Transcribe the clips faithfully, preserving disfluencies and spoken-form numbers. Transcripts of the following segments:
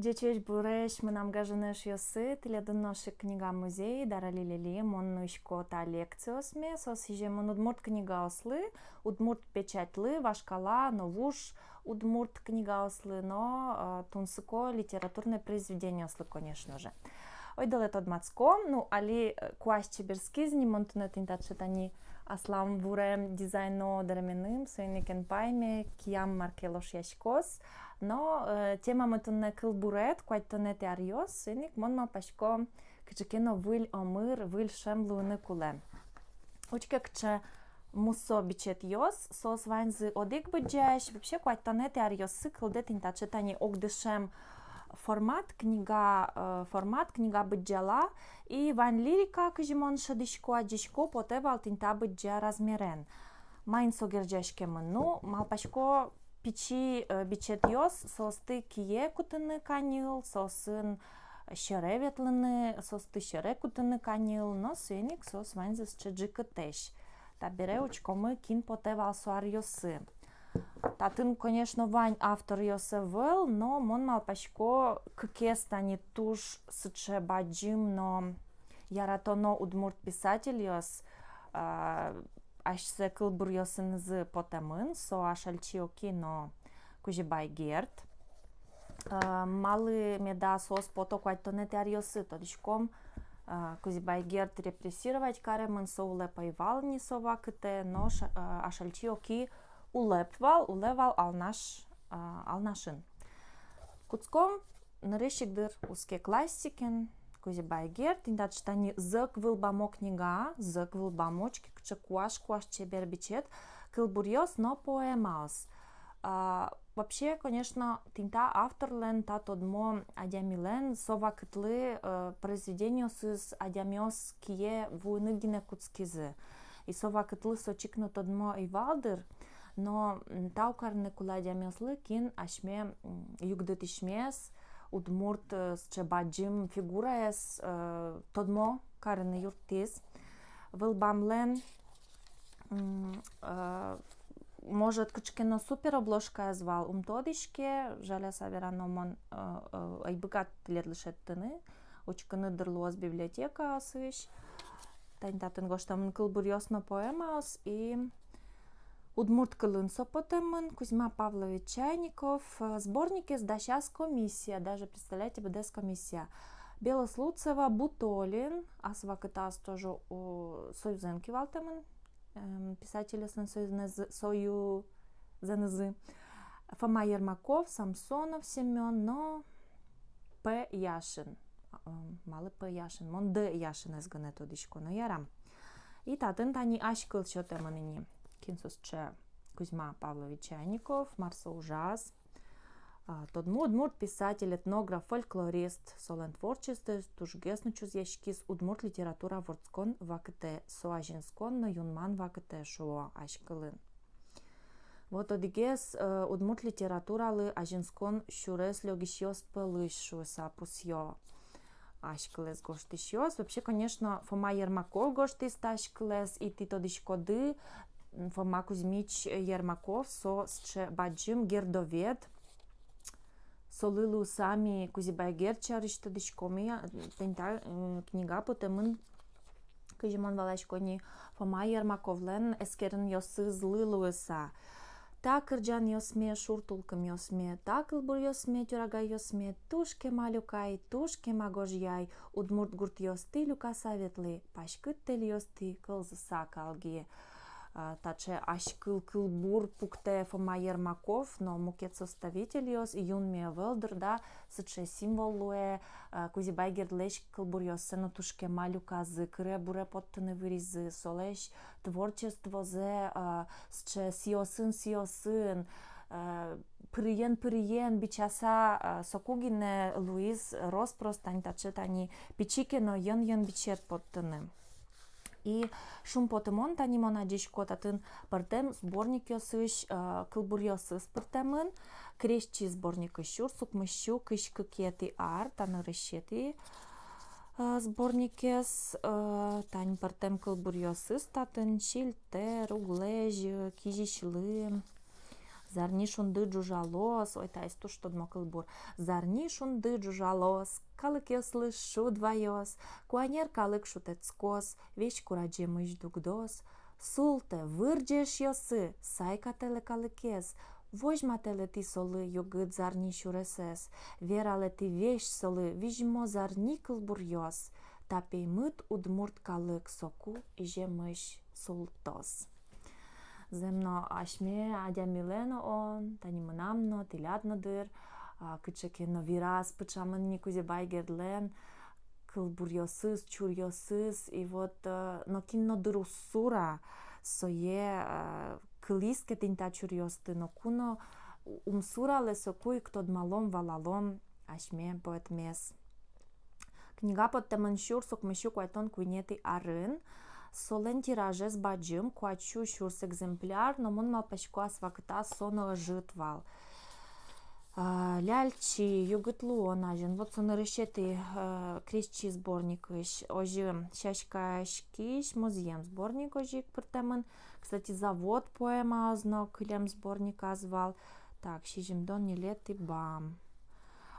Ӟечесь-буресь, мынам гажано эшъёсы, тӥледын нош ик «Книга музей», Дарали Лели. Мон нуисько та лекциосме, соос сӥземын удмурт книгаослы, удмурт печатьлы, вашкала но вуж удмурт книгаослы но, э, тунсыко литературной произведениослы, конечно же. Ойдолэ тодматском. Ну, али, э, куазь чеберскиз ни, мон туннэ тӥни таӵе тани аслам вурем дизайно дэременым, соин ик эн пайме, киям мар ке лошъяськоз. Но, э, темамы туннэ кылбурет, куатьтонэтӥ аръёс, соин ик мон малпасько, кыӵе ке но выль омыр, выль шӧм луыны кулэ. Учке, кыӵе мусо бичетъёс, соос ваньзы одӥг быдӟаесь. Вообще, куатьтонэтӥ аръёсы кылдэ тӥни таӵе тани огдышем формат, книга, э, формат, книга быдӟала. И вань лирика, кызьы мон шӧдӥсько, адӟисько, потэ вал тӥни та быдӟа размерен. Маин со герӟаськемын? Ну, малпасько, пичи, э, бичетъёс, соосты кие кутыны каньыл, соосын сьӧре ветлыны, соосты сьӧре кутыны каньыл, но соин ик соос ваньзы сыӵе ӝикытэсь. Табере учкомы, кин потэ вал со аръёсы. Татын, конечно, вань авторъёс ӧвӧл, но мон малпасько, кыкез тани туж сыӵе бадӟым но яратоно удмурт писательёс, а, асьсэ кылбуръёсынызы потэмын, со Ашальчи Оки но Кузебай Герд. А, малы меда соос пото куатьтонэтӥ аръёсы, тодӥськом, а, Кузебай Герд репрессировать каремын, со улэп ӧй вал ни со вакытэ, нош, а, Ашальчи Оки улэп вал, улэ вал Алнаш, а, Алнашын. Кутском нырысь ик, дыр, уз ке классикен, Кузебай Герд, тӥни таӵе тани зӧк вылбамо книга, зӧк вылбамо, учке, кыӵе куаш, куаш чебер бичет, кылбуръёс но поэмаос. А, вообще, конечно, тӥни та авторлэн, та тодмо адямилэн со вакытлы, э, произведениосыз адямиос кие вуыны гинэ кутскизы. И со вакытлы со чик но тодмо ӧй вал, дыр, но, м, тау карыны кулэ адямиослы, кин асьме, м, югдытӥсьмес, удмурт, э, сыӵе бадӟым фигураез, э, тодмо карыны юрттӥз. Вылбамлэн, м, э, может, кыӵе ке но супер обложкаез вал, ум тодӥське, жаляса верано, мон, э, э, ӧй быгаты тӥледлы шедьтыны, учкыны, дыр, луоз библиотекаосысь. Тани татын гожтэмын кылбуръёс но поэмаос, и удмурт кылын со потэмын. Кузьма Павлович Чайников, э, сборникез дасяз комиссия, даже, представляете, быдэс комиссия. Белослудцева, Бутолин, ас вакытаз тоже, о, союзэн кивалтэмын, эм, писательёслэн союзэныз-, союзэнызы. Фома Ермаков, Самсонов Семён но П. Яшин. А, м, малы П. Яшин? Мон Д. Яшинэз гинэ тодӥсько, но ярам. И татын тани азькыл сётэмын ини, кин со сыӵе Кузьма Павлович Чайников, мар со ужаз. А, тодмо удмурт писатель, этнограф, фольклорист, солэн творчествоез тужгес но чузъяськиз удмурт литература вордскон вакытэ, со азинскон но юнман вакытэ, шуо азькылын. Вот одӥгез, э, удмурт литературалы азинскон сюрес лёгисьёс пӧлысь, шуыса пусъё азькылэз гожтӥсьёс. Вообще, конечно, Фома Ермаков гожтӥз та азькылэз, и тӥ тодӥськоды, м, Фома Кузьмич Ермаков, со сыӵе бадӟым гердовед, солы луыса ми Кузебай Герд сярысь тодӥськомы, а, тӥни та, м, книга потэмын, кызьы мон валасько ни, Фома Ермаковлэн эскеронъёсызлы луыса. Та кырӟанъёсме, шур тулкымъёсме, та кылбуръёсме, тюрагайёсме туж кема люкай, туж кема гожъяй, удмурт гуртъёстӥ люкаса ветлӥ, паськыт тэльёстӥ кылзыса калгӥ. А, таӵе азькыл кылбур пуктэ Фома Ермаков, но мукет составительёс, юнме ӧвӧл, дыр, да, сыӵе символ луэ, а, Кузебай Гердлэсь кылбуръёссэ но туж кема люказы, кыре-буре поттыны выризы, солэсь творчествозэ, а, сыӵе сиосын-сиосын, а, пыриен-пыриен бичаса, а, соку гинэ луиз рос-прос тани таӵе тани пичи ке но йӧн-йӧн бичет поттыны. И шумпотымон, тани мон адӟисько, татын пӧртэм сборникъёсысь, э, кылбуръёсыз пыртэмын. «Крезьчи» сборникысь сюрс укмыссю кызь кыкетӥ ар, та нырысетӥ, э, сборникез, э, тани пӧртэм кылбуръёсыз татын: «Сильтэр», «Углэзьы», «Кизисьлы». Зарни шунды ӝужалоз, ой, таиз туж тодмо кылбур. Зарни шунды ӝужалоз, калыкъёслы шуд ваёз, куанер калык шутэтскоз, весь курадӟемысь дугдоз. Султэ, вырӟе, эшъёсы, сайкатэлэ калыкез, возьматэлэ тӥ солы югыт зарни сюресэз, вералэ тӥ весь солы визьмо зарни кылбуръёс. Та пеймыт удмурт калык соку иземысь султоз. Зэм но, асьме адямилэн но, тани мынам но, тӥляд но дыр, а, кыӵе ке но вираз пыӵамын ни Кузебай Гердлэн кылбуръёсыз, чуръёсыз, и вот, э, нокин но дыр уз сура сое, э, кылӥз ке тӥни та чуръёсты, ноку но у-, ум суралэ, соку ик тодмалом, валалом асьме поэтмес. Книга поттэмын сюрс укмыссю куатьтон куинетӥ арын. Солэн тиражез бадӟым, куать сю сюрс экземпляр, но мон малпасько, ас вакытаз со но ӧжыт вал. А, ляльчи, югыт луон азьын, вот со нырысетӥ, э, крезьчи сборникысь, озьы «Сяськаяськись музъем» сборник озьы ик пыртэмын. Кстати, «Завод» поэмаос но кылем сборниказ вал. Так, сизьымдон ньылетӥ бам.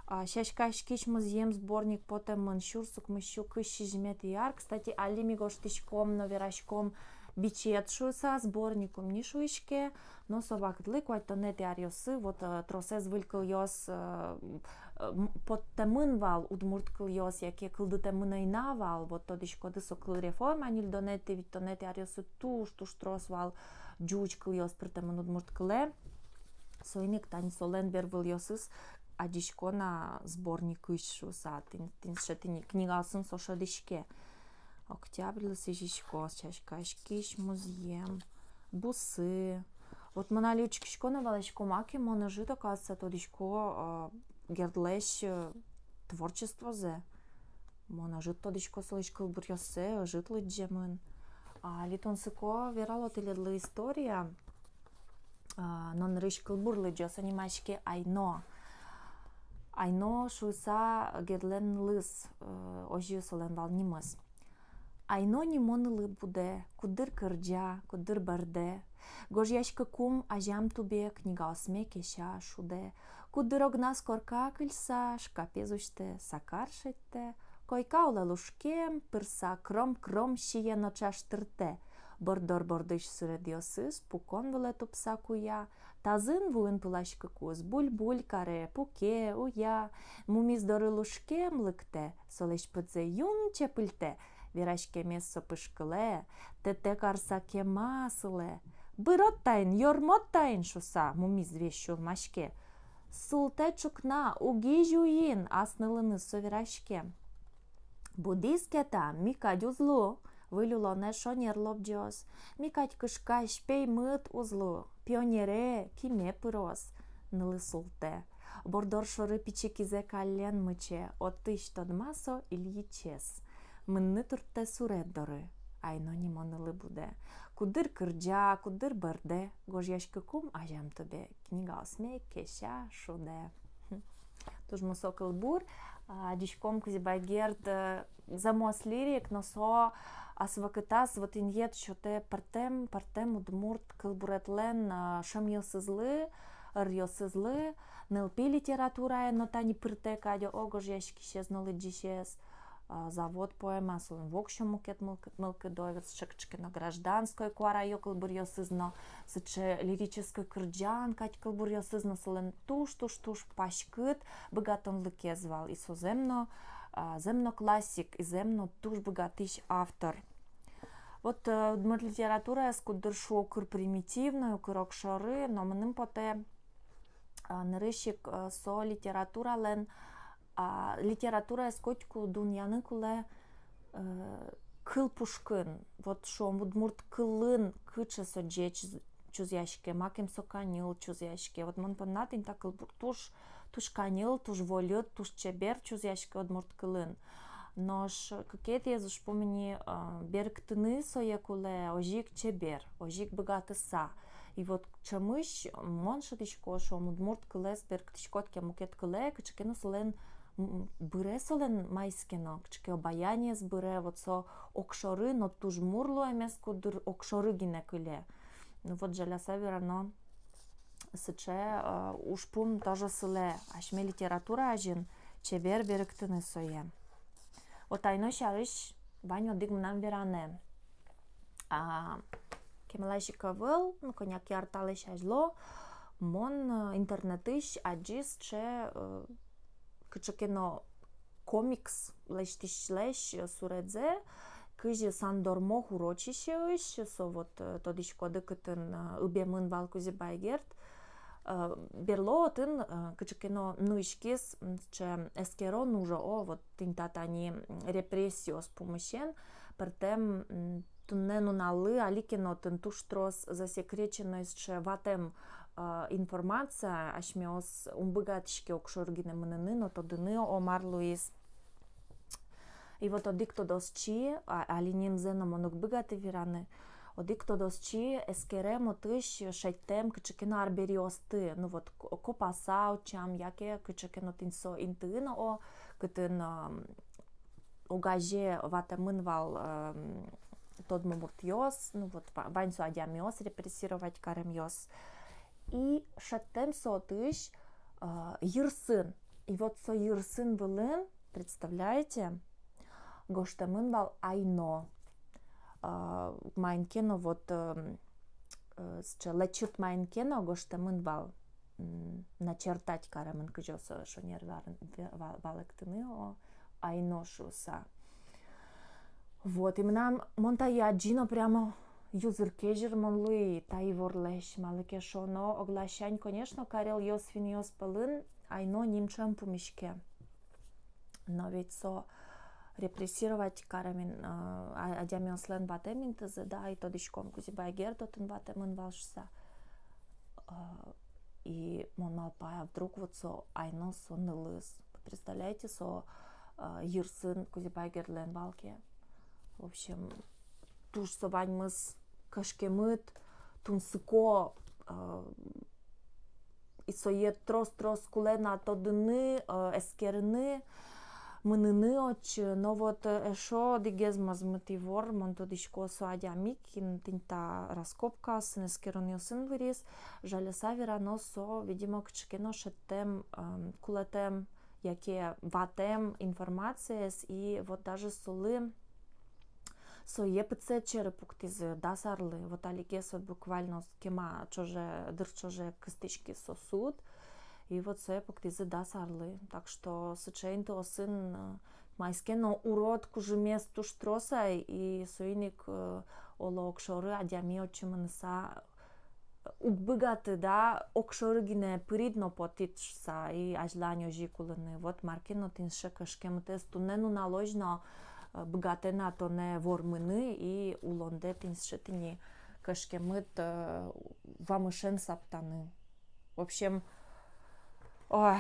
А, «Сяськаяськись музъем» сборник потэмын сюрс укмыссю кызь сизьыметӥ ар. Кстати, али ми гожтӥськом но вераськом «бичет» шуыса, сборник ум ни шуиське, но со вакытлы, куатьтонэтӥ аръёсы, вот, э, тросэз выль кылъёс, э, м, поттэмын вал, удмурт кылъёс, яке кылдытэмын ӧй на вал, вот тодӥськоды, со кылреформа ньыльдонэтӥ, витьтонэтӥ аръёсы туж, туж трос вал ӟуч кылъёс пыртэмын удмурт кылэ. Соин ик тани солэн бервылъёсыз адӟисько на сборникысь шуыса, тӥни, тӥни сыӵе, тӥни книгаосын со шӧдӥське. Октябрьлы сӥзисько, «Сяськаяськись музъем», «Бусы». Вот мон али учкисько но валасько, маке мон ӧжыт, оказывается, тодӥсько, э, Гердлэсь, э, творчествозэ. Мон ӧжыт тодӥсько солэсь кылбуръёссэ, ӧжыт лыдӟемын. А али тунсыко верало тӥледлы история. А, но нырысь кылбур лыдӟо, со нимаське «Айно». «Айно» шуыса Гердлэн нылыз, э, озьы солэн вал нимыз. Айно нимо нылы будэ, куддыр кырӟа, куддыр бӧрдэ. Гожъяськыкум азям тубе, книгаосме кеся, шудэ. Куддыр огназ корка кыльса, шкапез усьтэ, сакар шедьтэ. Койка улэ лушкем, пырса кром-кром сие но чаштыртэ. Борддор бордысь суредъёсыз пукон вылэ тупса куя. Тазын вуын пыласькыкуз буль-буль каре, пуке, уя. Мумиз доры лушкем лыктэ, солэсь пыдзэ юн чепыльтэ. Вераськемез со пышкылэ, тэтэ карса кема сылэ. «Бырод таин, ёрмод таин», — шуса, мумиз весь сюлмаське. «Султэ ӵукна, угись уин», — ас нылыныз со вераське. «Будӥз ке та, ми кадь уз лу, выль улонэ шонер лобӟоз. Ми кадь кышкась, пеймыт уз лу, пионере киме пыроз». Нылы султэ. Борддор шоры пичи кизэ каллен мыче, отысь тодма со Ильичез. Мынны турттэ суред доры. Айно нимо нылы будэ. Куддыр кырӟа, куддыр бӧрдэ, гожъяськыкум азям тубе, книгаосме кеся, шудэ. Туж мусо кылбур. А, адӟиськом, Кузебай Герд, э, зэмос лирик, но со ас вакытаз вот инъет сётэ пӧртэм, пӧртэм удмурт кылбуретлэн, а, шӧмъёсызлы, ӧръёсызлы, нылпи литературае но тани пыртэ кадь, о, гожъяськисез но лыдӟисез. А, «Завод» поэма, солэн воксё мукет мылкы-, мылкыдо, вот сыӵе кыӵе ке но гражданской куараё кылбуръёсыз но, сыӵе лирической кырӟан кадь кылбуръёсыз но солэн туж-туж-туж паськыт быгатонлыкез вал, и со зэм но, а, зэм но классик, и зэм но туж быгатӥсь автор. Вот, э, удмурт литератураез куддыр шуо укыр примитивной, укыр огшоры, но мыным потэ, а, нырысь ик, э, со литературалэн, а, литератураез котьку дунъяны кулэ, э, кыл пушкын. Вот шуом, удмурт кылын кыӵе со ӟеч чузъяське, макем со каньыл чузъяське. Вот мон понна тӥни та кылбур туж, туж каньыл, туж вольыт, туж чебер чузъяське удмурт кылын. Нош кыкетӥез, уж пумы ни, э, берыктыны сое кулэ озьы ик чебер, озьы ик быгатыса. И вот ӵемысь мон шӧдӥсько, шуом, удмурт кылэз берыктӥськод ке мукет кылэ, кыӵе ке но солэн, м, быре солэн маиз ке но, кыӵе ке обаяниез быре, вот со огшоры, но туж мур луэмез, куддыр огшоры гинэ кыле. Ну вот, жаляса верано, сыӵе, э, ужпум тоже сылэ, асьме литература азьын чебер берыктыны сое. Вот Айно сярысь вань одӥг мынам веранэ. А, кемалась ик ӧвӧл, ну, кӧня ке ар талэсь азьло, мон, э, интернетысь адӟи сыӵе, э, кыӵе ке но комикс лэсьтӥсьлэсь суредзэ, кызьы Сандормох урочищеысь, со вот, э, тодӥськоды, кытын, э, ыбемын вал Кузебай Герд, э, берло отын, э, кыӵе ке но нуиськиз, м, сыӵе эскерон уж, о, вот тӥни та тани, м, репрессиос пумысен пӧртэм, м, туннэ нуналлы али ке но отын туж трос засекреченной сыӵе ватэм, а, информация, асьмеос ум быгатӥське огшоры гинэ мыныны но тодыны, о, мар луиз. И вот одӥг тодосчи, а, али нимзэ но мон уг быгаты вераны, одӥг тодосчи эскерем отысь шедьтэм кыӵе ке но арбериосты, ну вот, к-, копаса утчам, яке кыӵе ке но тӥни со интыын, о, кытын, ам, огазе ватэмын вал, эм, тодмо муртъёс, ну вот ва-, вань со адямиос, репрессировать каремъёс. И шедьтэм со отысь, э, йырсын. И вот со йырсын вылын, представляете, гожтэмын вал Айно. Э, маин ке но вот, эм, э, сыӵе лэчыт маин ке но гожтэмын вал, м, начертать каремын, кызьы со шонер вар-, ве-, ва-, валэктыны, о, Айно шуыса. Вот, и мынам, мон тае адӟи но прямо юзыр-кезьыр мон луи та иворлэсь, малы ке шуоно, огласянь, конечно, карелъёс, финнъёс пӧлын Айно ним ӵем пумиське. Но ведь со репрессировать карем ин-, э, а-, адямиослэн ватэм интызы, да, и тодӥськом, Кузебай Герд отын ватэмын вал шуыса. Э, и мон малпай, а вдруг вот со Айно со нылыз. Представляете, со, э, йырсын Кузебай Гердлэн вал ке. В общем, туж со ваньмыз кышкемыт, тунсыко, э, и сое трос-трос кулэ на тодыны, э, эскерыны, мыныны отчы. Но вот, э, эшшо одӥгез мӧзмыт ивор, мон тодӥсько, со адями, кин тӥни та раскопкаосын, эскеронъёсын выриз, жаляса верано, со, видимо, кыӵе ке но шедьтэм, эм, кулэтэм яке ватэм информациез, и вот даже солы сое пытсэт сьӧры пуктӥзы дас арлы. Вот али ке со буквально кема ӵоже, дыр ӵоже кыстӥськиз со суд. И вот сое пуктӥзы дас арлы. Так что сыӵе интыосын, э, маиз ке но урод кужымез туж трос ай, и соин ик, э, оло, огшоры адями отчы мыныса уг быгаты, да, огшоры гинэ пырид но потӥд шуыса, и азьлань озьы ик улыны. Вот мар ке но тӥни сыӵе кышкемытэз туннэ нуналозь но, э, быгатэ на тонэ вормыны и улондэ тӥни сыӵе тӥни кышкемыт, э, вамышен саптаны. В общем, ой,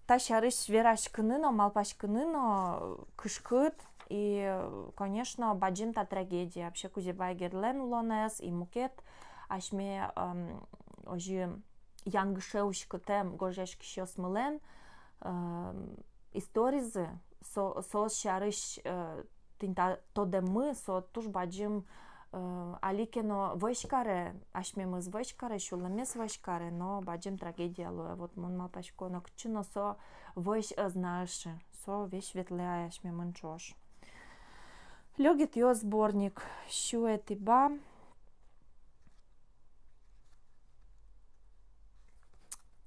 та сярысь вераськыны но, малпаськыны но кышкыт. И, конечно, бадӟым та трагедия вообще Кузебай Гердлэн улонэз и мукет асьме, эм, озьы янгыше уськытэм гожъяськисьёсмылэн, эм, историзы, со-, соос сярысь, э, тӥни та тодэммы, со туж бадӟым, э, али ке но вӧсь каре, асьмемыз вӧсь каре, сюлэммес вӧсь каре, но бадӟым трагедия луэ. Вот мон малпасько, нокытчы но со вӧсь ӧз на ышы, со весь ветлэ ай асьмемын ӵош. «Лёгетъёс» сборник, сюэтӥ ба.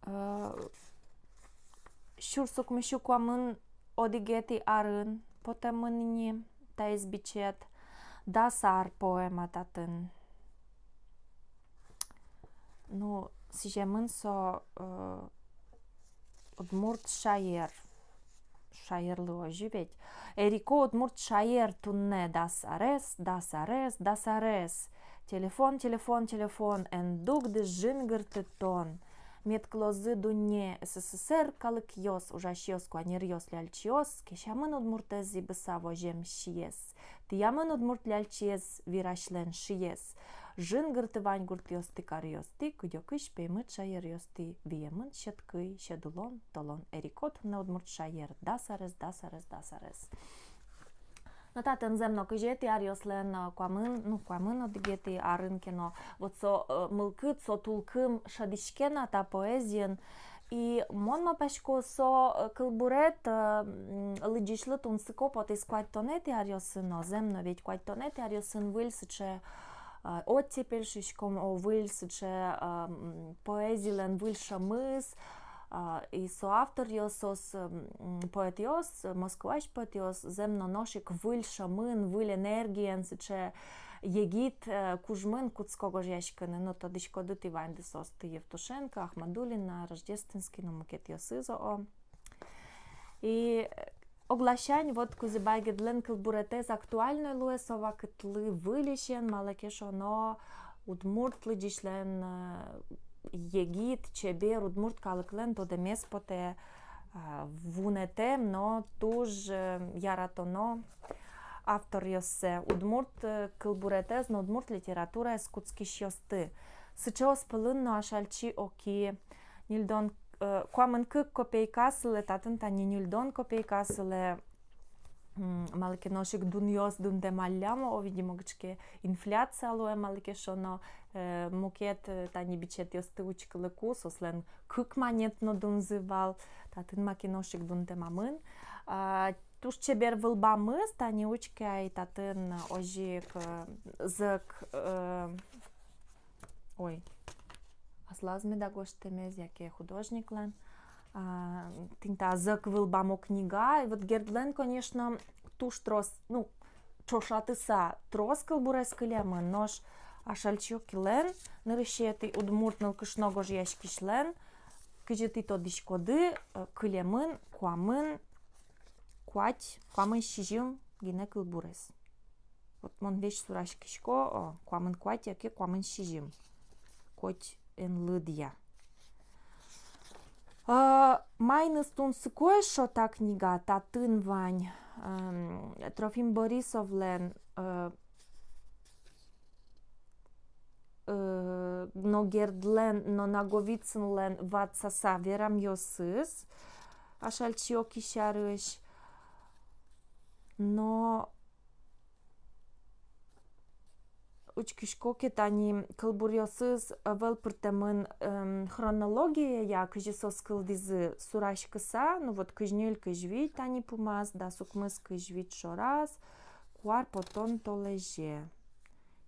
Э, сюрс укмыссю куамын одӥгетӥ арын потэмын ини таиз бичет, «Дас ар» поэма татын. Ну, сӥземын со, э, удмурт шаер. Шаерлы озьы ведь. Эрико удмурт шаер туннэ дас арес, дас арес, дас арес. Телефон, телефон, телефон, эн дугды, жингырты тон. Мед кылозы дунне, СССР калыкъёс, ужасьёс, куанеръёс, ляльчиос, кесямын удмуртэз зӥбыса возем сиез. Тӥямын удмурт ляльчиез, вирасьлэн шиез. Жингырты вань гуртъёстӥ, каръёстӥ, кыдёкысь пеймыт шаеръёстӥ, виемын сьӧд кый, сьӧд улон, толон. Эрико туннэ удмурт шаер, дас арес, дас арес, дас арес. Но татын зэм но кызетӥ аръёслэн, э, куамын, ну, куамын одӥгетӥ арын ке но, вот со, э, мылкыд, со тулкым шӧдӥське на та поэзиын. И мон малпасько, со, э, кылбурет, э, м, лыдӟисьлы тунсыко потӥз куатьтонэтӥ аръёсын но, зэм но ведь куатьтонэтӥ аръёсын выль сыӵе, э, оттепель шуиськом, о, выль сыӵе, э, м, поэзилэн выль шӧмыз, а, и со авторъёс, соос, м, поэтъёс, Москваысь поэтъёс, зэм но нош ик выль шӧмын, выль энергиен, сыӵе егит, э, кужмын кутско гожъяськыны. Но тодӥськоды, тӥ ваньды соосты: Евтушенко, Ахмадулина, Рождественский, но мукетъёсыз, о. И, э, огласянь, вот Кузебай Гердлэн кылбуретэз актуальной луэ со вакытлы выльысен, малы ке шуоно удмурт лыдӟисьлэн, э, егит, чебер удмурт калыклэн тодэмез потэ, э, вунэтэм но туж, э, яратоно авторъёссэ, удмурт, э, кылбуретэз но удмурт литератураез кутскисьёсты. Сыӵеос пӧлын но Ашальчи Оки, ньыльдон, э, куамын кык копейка сылэ, татын тани ньыльдон копейка сылэ, м, малы ке нош ик дунъёс дунтэмаллям, о, видимо, кыӵе ке инфляция луэ, малы ке шуоно, э, мукет, э, тани бичетъёсты учкылыку, соослэн кык манет но дунзы вал, татын маке нош ик дунтэмамын. А, туж чебер вылбамыз, тани учке ай, татын озьы ик, э, зӧк, э, ой, аслаз меда гожтэмез, яке художниклэн. А, тӥни та зӧк вылбамо книга. И вот Гердлэн, конечно, туж трос, ну, ӵошатыса трос кылбурез кылемын, нош Ашальчи Окилэн, нырысетӥ удмурт нылкышно гожъяськисьлэн, кызьы тӥ тодӥськоды, э, кылемын куамын куать, куамын сизьым гинэ кылбурез. Вот мон весь сураськисько, о, куамын куать яке куамын сизьым. Коть эн лыдъя. А, маиныз тунсыко эшшо та книга? Татын вань, эм, Трофим Борисовлэн, э, э, но Гердлэн, но Наговицынлэн ватсаса верамъёсыз Ашальчи Оки сярысь. Но учкисько ке, тани кылбуръёсыз ӧвӧл пыртэмын, эм, хронологияя, кызьы соос кылдӥзы сураськыса, ну вот, кызь ньыль, кызь вить тани пумаз, дас укмыс, кызь вить шораз, «Куар потон толэзе».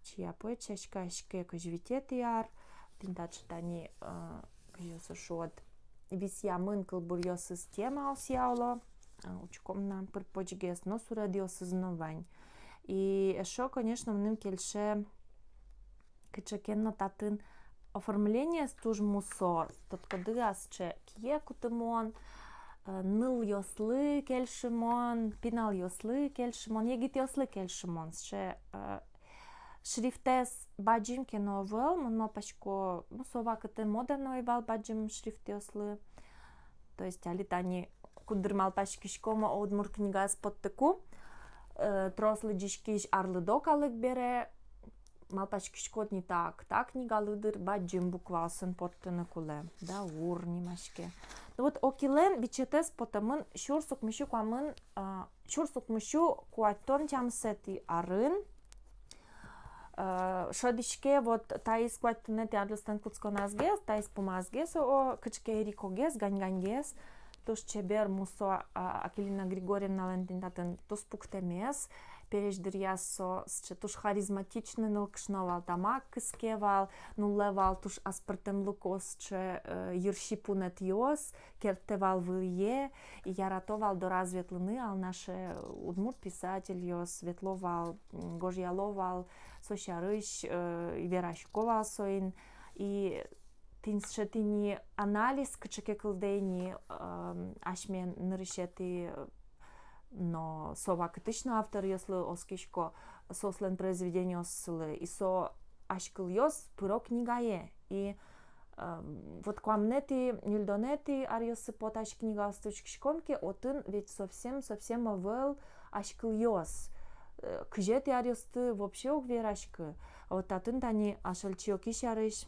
Чияпой сяськаяське, кызь витетӥ ар, тӥни таӵе тани, э, кызьы со шуод, висъямын кылбуръёсыз, темаосъя, оло, э, учком на пыр-почгес, но суредъёсыз но вань. И эшшо, конечно, мыным кельше кыӵе ке но татын оформлениез туж мусо, тодӥськоды, асьче кие кутымон, э, нылъёслы кельшымон, пиналъёслы кельшымон, егитъёслы кельшымон, сыӵе, э, шрифтэз бадӟым ке но ӧвӧл, мон малпасько, ну, со вакытэ мода но ӧй вал бадӟым шрифтъёслы. То есть али тани куддыр малпаськиськом, о, удмурт книгаез поттыку, э, трос лыдӟиськись арлыдо калык бере, малпаськиськод ни: так, та книгалы, дыр, бадӟым букваосын поттыны кулэ, «Даур» нимаське. Ну вот, Окилэн бичетэз потэмын сюрс укмыссю куамын, а, сюрс укмыссю куатьтон тямысэтӥ арын. Э, шӧдӥське, вот, таиз куатьтонэтӥ аръёслэн кутсконазгес, таиз пумазгес, о, кыӵе ке эрикогес, ганьганьгес. Туж чебер, мусо, а, Акилина Григорьевналэн тӥни татын туспуктэмез. Пересь дыръяз со сыӵе туж харизматичной нылкышно вал, тамак кыске вал, нуллэ вал туж аспӧртэмлыко сыӵе, э, йырси пунэтъёс, керттэ вал вылӥе, и ярато вал дораз ветлыны, Алнаше удмурт писательёс ветло вал, м, гожъяло вал со сярысь, э, и верасько вал соин. И тӥни сыӵе тӥни анализ кыӵе ке кылдэ ини, эм, асьме нырысетӥ, э, но со вакытысь но авторъёслы, оскисько, соослэн произведениоссылы, и со азькылъёс пыро книгае. И, эм, вот куамынэтӥ, ньыльдонэтӥ аръёсы потӥсь книгаосты учкиськом ке, отын ведь совсем, совсем ӧвӧл азькылъёс. Э, кызетӥ аръёсты вообще уг вераськы. А вот татын тани Ашальчи Оки сярысь,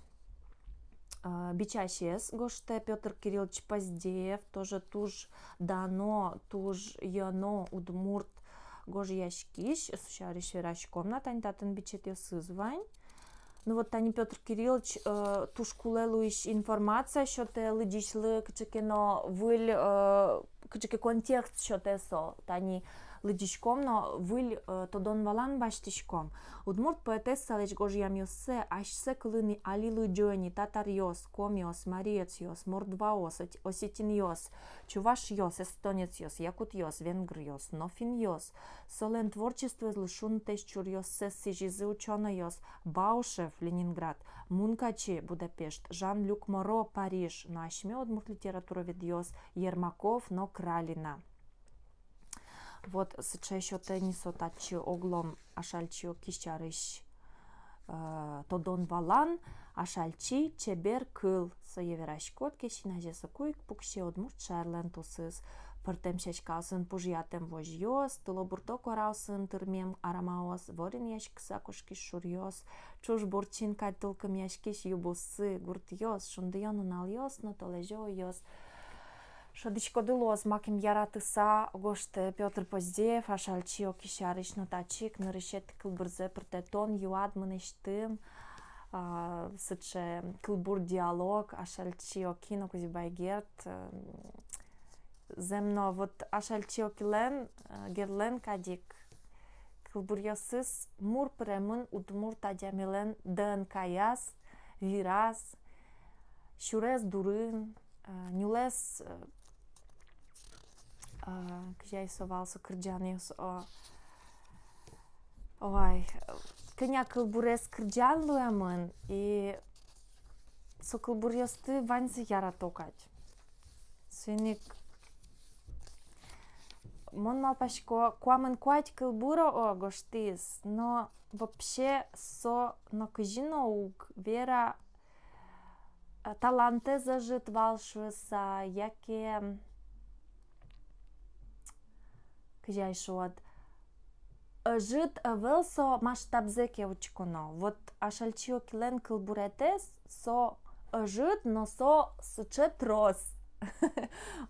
а, бичасез гожтэ Пётр Кириллович Поздеев, тоже туж дано, туж ёно удмурт гожъяськись, со сярысь вераськом на, тани татын бичетъёсыз вань. Ну вот тани Пётр Кириллович, э, туж кулэ луись информация сётэ лыдӟисьлы, кыӵе ке но выль, э, кыӵе ке контекст сётэ со. Тани лыдӟиськом но выль, э, тодон-валан басьтӥськом. Удмурт поэтессалэсь гожъямъёссэ асьсэ кылын али лыдӟо ини татаръёс, комиос, мариецъёс, мордваос, ос-, осетинъёс, чувашъёс, эстонецъёс, якутъёс, венгръёс но финнъёс. Солэн творчествоезлы шунтӥсь чуръёссэс сӥзизы учёнойёс: Баушев, Ленинград, Мункачи, Будапешт, Жан-Люк Моро, Париж, но асьме удмурт литературоведъёс Ермаков но Кралина. Вот сыӵе сётэ ини со татчы оглом Ашальчи Оки сярысь, э, тодон-валан. Ашальчи — чебер кыл. Сое вераськод ке, син азе соку ик пуксе удмурт шаерлэн тусыз. Пӧртэм сяськаосын пужъятэм возьёс, тылобурдо куараосын тырмем арамаос, воринъяськыса кошкись шуръёс, ӵуж буртчин кадь тулкымъяськись ю буссы, гуртъёс, шундыё нуналъёс но толэзё уйёс. Шӧдӥськоды луоз, макем яратыса гожтэ Пётр Поздеев Ашальчи Оки сярысь. Но татчы ик нырысетӥ кылбурзэ пыртэтон юад мынэсьтым, а, сыӵе кылбур-диалог Ашальчи Оки но Кузебай Герд, э, зэм но. Вот Ашальчи Окилэн, э, Гердлэн кадь ик кылбуръёсыз мур пыремын удмурт адямилэн ДНК-яз, вираз, сюрес дурын, э, нюлэс, э, э, кызьы ай со вал со кырӟанъёс, о, ой, кӧня кылбурез кырӟан луэмын, и со кылбуръёсты ваньзы ярато кадь. Соин ик мон малпасько, куамын куать кылбур, о, гожтӥз, но вообще со нокызьы но уг вера, э, талантэз ӧжыт вал шуыса, яке, кызьы ай шуод, ӧжыт ӧвӧл со масштабзэ ке учконо. Вот Ашальчи Окилэн кылбуретэз со ӧжыт, но со сыӵе трос.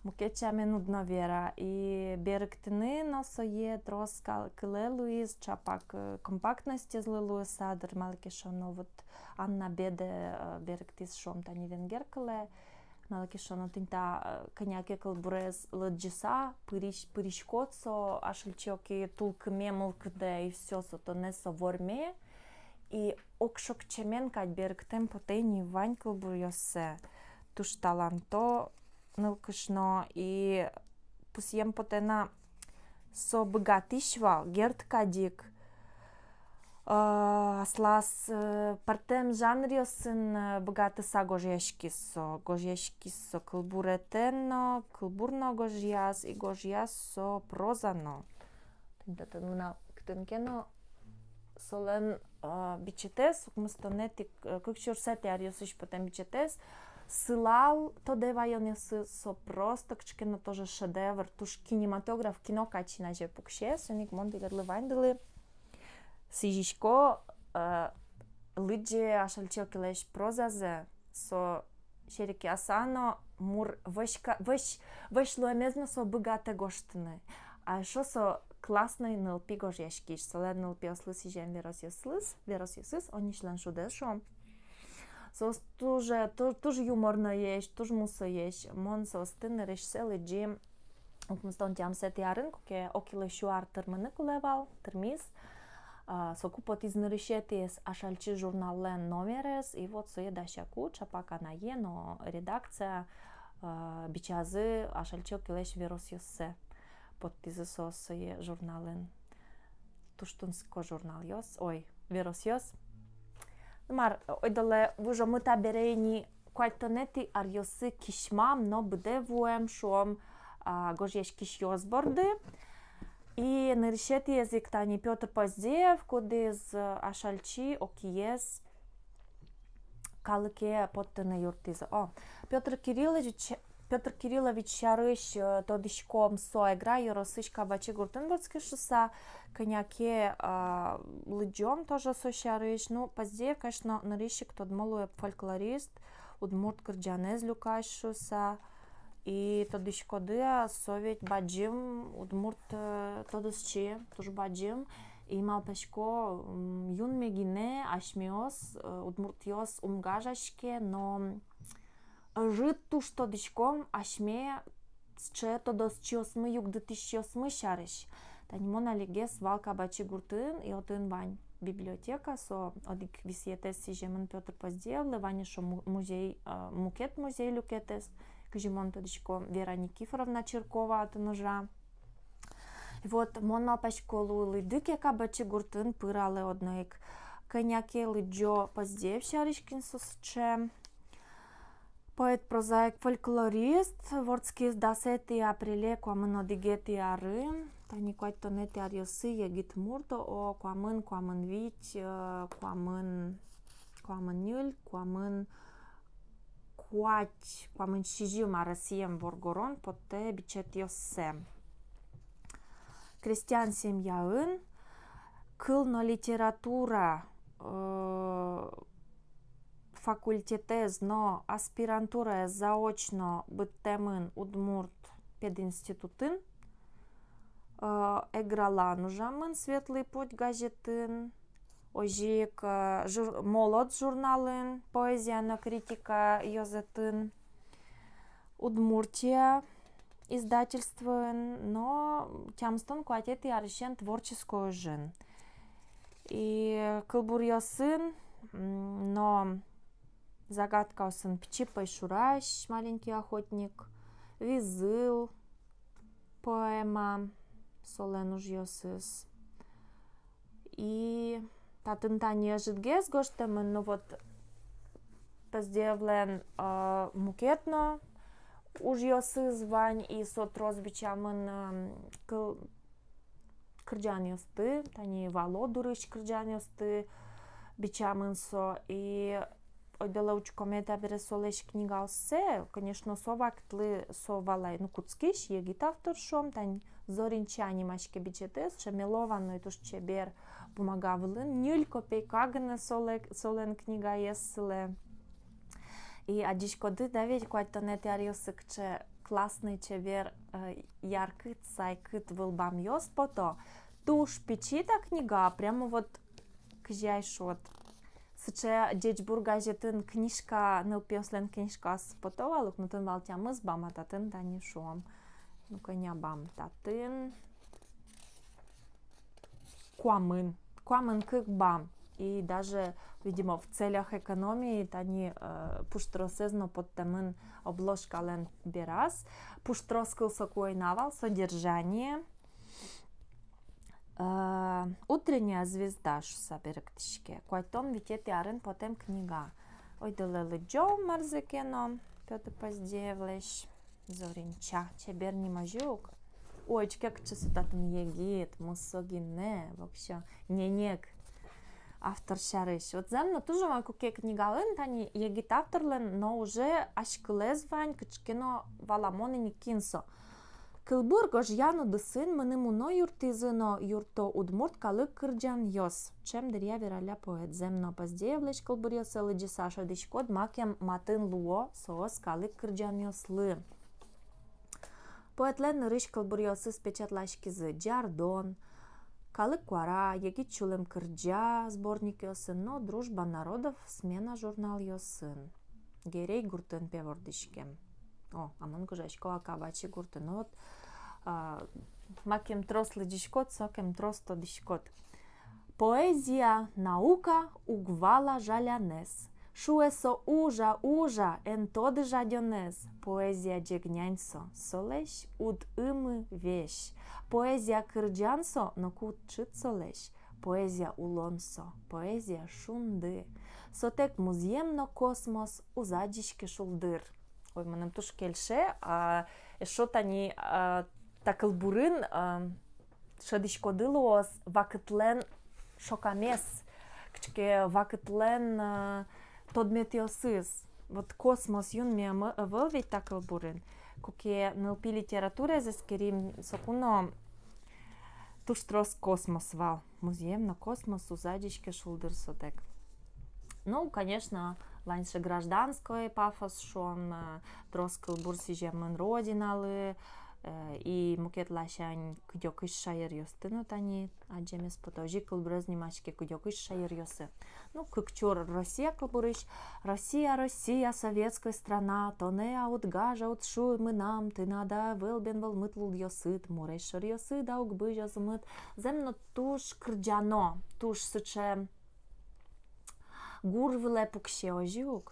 Мукет сямен уд но вера. И берыктыны но сое трос кал-, кылэ луиз, чапак, э, компактностезлы луыса дыр, малы ке шуоно, вот Анна Беде, э, берыктӥз, шуом, тани венгер кылэ. Малы ке шуоно, тӥни та, э, кӧня ке кылбурез лыдӟыса, пырись-, пыриськод со Ашальчи Оки тулкыме, мылкыдэ, и всё, со тонэ со ворме. И огшокчемен кадь берыктэм потэ ини вань кылбуръёссэ. Туж таланто нылкышно, и пусъем потэ на, со быгатӥсь вал, Герд кадь ик. Э, аслаз, э, пӧртэм жанръёсын, э, быгатыса гожъяськиз со, гожъяськиз со кылбуретэн но, кылбур но гожъяз, и гожъяз со проза но. Тӥни татын мынам кытын ке но солэн, э, бичетэз, укмыстонэтӥ, э, кык сюрсэтӥ аръёсысь потэм бичетэз, сылал тодэ ваёнъёсыз, со просто кыӵе ке но тоже шедевр, туж кинематограф, кино кадь син азе пуксе. Соин ик мон тӥледлы ваньдылы сӥзисько, э, лыдӟе Ашальчи Окилэсь прозазэ, со серекъяса но мур вӧсь ка-, вӧсь, вӧсь луэмез но со быгатэ гожтыны. А эшшо со классной нылпи гожъяськись, солэн нылпиослы сӥзем веросъёсыз, веросъёсыз, онисьлэн шудэз, шуом. Соос туж, ту-, туж юморноесь, туж мусоесь. Мон соосты нырысьсэ лыдӟи укмыстон тямысэтӥ арын, куке Окилы сю ар тырмыны кулэ вал, тырмиз. А, соку потӥз нырысетӥез «Ашальчи» журналлэн номерез, и вот сое дасяку, чапак анае но редакция, а, бичазы Ашальчи Окилэсь веросъёссэ. Поттӥзы соос сое журналын. Туж тунсыко журналъёс, ой, веросъёс. Ну мар, ойдолэ выжомы табере ини куатьтонэтӥ аръёсы кисьмам но быдэ вуэм, шуом, а, гожъяськисьёс борды. И нырысетӥез ик тани Пётр Поздеев, кудӥз, э, Ашальчи Окиез калыке поттыны юрттӥз. О, Пётр Кириллович, Пётр Кириллович сярысь, э, тодӥськом, со Эгра ёросысь Кабачи гуртын вордскиз шуыса, кӧня ке, а, лыдӟом тоже со сярысь. Ну, Поздеев, конечно, нырысь ик тодмо луэ фольклорист, удмурт кырӟанэз люкась шуыса. И тодӥськоды-а, со ведь бадӟым удмурт, э, тодосчи, туж бадӟым. И малпасько, м, юнме гинэ асьмеос, э, удмуртъёс, ум гажаське, но ӧжыт туж тодӥськом асьме сыӵе тодосчиосмы, югдытӥсьёсмы сярысь. Тани мон алигес вал Кабачи гуртын, и отын вань библиотека, со одӥг висъетэз сӥземын Пётр Поздеевлы, вань эшшо му-, музей, э, мукет музей люкетэз, кызьы мон тодӥсько, Вера Никифоровна Чиркова отын ужа. И вот мон малпасько, луылӥды ке Кабачи гуртын, пыралэ одно ик. Кӧня ке лыдӟо Поздеев сярысь, кин со сыӵе. Поэт, прозаик, фольклорист, вордскиз дасэтӥ апреле куамын одӥгетӥ арын. Тани куатьтонэтӥ аръёсы егит мурт, о, куамын, куамын вить, э, куамын, куамын ньыль, куамын куать, куамын сизьым аресъем воргорон поттэ бичетъёссэ. Крестьян семьяын, кыл но литература, э, факультетэз но аспирантураез заочно быдтэмын Удмурт пединститутын, э, Эгралан ужамын, «Светлый путь» газетын, озьы ик, э, жур-, «Молот» журналын, поэзия но критика ёзэтын, «Удмуртия» издательствоын, но тямыстон куатетӥ арысен творческой ужын. И кылбуръёсын, м, но «Загадкаосын», «Пичи пӧйшурась», «Маленький охотник», «Визыл» поэма, солэн ужъёсыз. И татын тани ӧжытгес гожтэмын, но вот Поздеевлэн, э, мукет но ужъёсыз вань, и со трос бичамын, э, кыл-, кырӟанъёсты, тани вало дурысь кырӟанъёсты бичамын со. И ойдолэ учкоме табере солэсь книгаоссэ, конечно, со вакытлы со вал ай, ну, кутскись, егит автор, шуом, тани «Зоринча» нимаське бичетэз, сыӵе мелованной, туж чебер бумага вылын, ньыль копейка гинэ солэ-, солэн книгаез сылэ. И адӟиськоды, да ведь, куатьтонэтӥ аръёсы кыӵе классный, чебер, э, яркыт, сайкыт вылбамъёс пото. Туж пичи та книга, прямо вот кызьы ай шуод. Сыӵе «Ӟечбур» газетын книжка, нылпиослэн книжкаоссы пото вал ук, но татын вал тямыс бам, а татын тани, шуом, ну, кӧня бам татын? Куамын. Куамын кык бам. И даже, видимо, в целях экономии тани, э, пуштросэз но поттэмын обложкалэн бераз. Пуштрос кыл соку ӧй на вал, содержание. Э, «Утренняя звезда» шуыса берыктӥське. Куатьтон витетӥ арын потэм книга. Ойдолэ лыдӟом марзэ ке но Пётр Поздеевлэсь «Зоринча». Чебер ним озьы ук. Ой, учке, кыӵе со татын егит, мусо гинэ, воксё ненег автор сярысь. Вот зэм но, туж умой, куке книгаын тани егит авторлэн но уже азькылэз вань, кыӵе ке но валамон ини, кин со. Кылбур гожъян удысын мыным уно юрттӥзы но юртто удмурт калык кырӟанъёс, ӵем дыръя вералля поэт. Зэм но, Поздеевлэсь кылбуръёссэ лыдӟыса шӧдӥськод, макем матын луо соос калык кырӟанъёслы. Поэтлэн нырысь кылбуръёсыз печатласькизы «Ӟардон», «Калык куара», «Егит сюлэм кырӟа» сборникъёсын но «Дружба народов», «Смена» журналъёсын. Герей гуртын, пе, вордӥськем. О, а мон гожъясько Кабачи гуртын. Ну вот, а, макем трос лыдӟиськод, сокем трос тодӥськод. Поэзия наука уг вала жалянэз. Шуэ со: ужа, ужа, эн тоды жадёнэз. Поэзия ӟег нянь со, солэсь уд ымы весь. Поэзия кырӟан со, но кутчыт солэсь. Поэзия улон со, поэзия шунды. Сотэк музъем но космос уз адӟиське шулдыр. Ой, мыным туж кельше, а, эшшо тани, а, та кылбурын, а, шӧдӥськоды луоз вакытлэн шокамез, кыӵе ке вакытлэн, а, тодметъёсыз. Вот космос юнме ӧм-, ӧвӧл ведь та кылбурын. Куке нылпи литератураез эскерим, соку но туж трос космос вал. Музъем но космос уз адӟиське шулдыр сотэк. Ну, конечно, Вань сыӵе гражданской пафос, шуом, э, трос кылбур сӥземын Родиналы, э, и мукет ласянь кыдёкысь шаеръёсты но тани адӟемез потэ. Озьы кылбурез нимаське «Кыдёкысь шаеръёсы». Ну, кык чур Россия кылбурысь. Россия, Россия, советской страна, тонэ-а уд гажа, уд шуы мынам, тынад-а ӧвӧл бен вӧлмыт лулъёсыд, муресь шоръёсыд-а уг бызь озмыт. Зэм но туж кырӟано, туж сыӵе гур вылэ пуксе, озьы ук.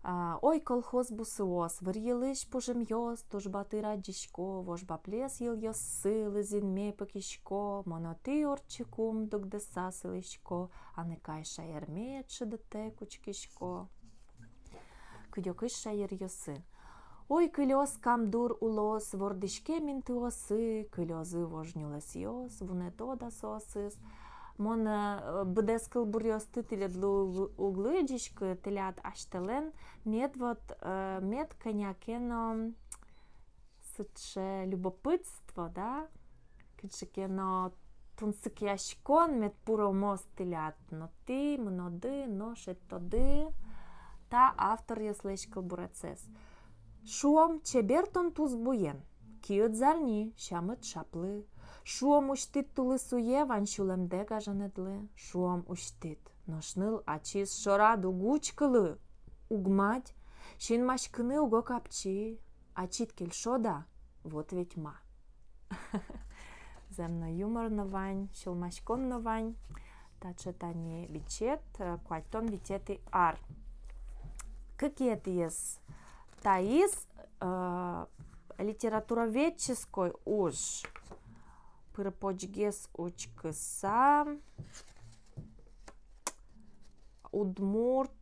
А, ой, колхоз бусыос, вырйылӥсь пужымъёс, туж батыр адӟисько, вож баблес йылъёссы лыз инме пыкисько, мон отӥ ортчыкум дугдыса сылӥсько, аныкай шаерме шыдытэк учкисько. Кыдёкысь шаеръёсы. Ой, кылёз кам дур улос, вордӥськем интыосы, кылёзы вож нюлэсъёс, вунэто дасоосыз. Мон, э, быдэс кылбуръёсты тӥледлы уг-, уг лыдӟиськы, тӥляд асьтэлэн мед вот, э, мед кӧня ке но сыӵе любопытство, да? Кыӵе ке но тунсыкъяськон мед пуромоз тӥляд, но тӥ мыноды но шедьтоды та авторъёслэсь кылбурецез. Шуом, чебер тон тус буен, киыд зарни, сямыд шаплы. Шуом, усьтӥд тулыс уе вань сюлэмдэ гажанэдлы. Шуом, усьтӥд, нош ныл ачиз шорад уг учкылы, уг мадь, синмаськыны уго капчи, ачид кельшод-а, вот ведь ма. Зэм но юмор но вань, сюлмаськон но вань. Таӵе тани бичет, э, куатьтон витетӥ ар. Кыкетӥез. Таиз, э, литературоведческой уж. Пыр-почгес учкыса, удмурт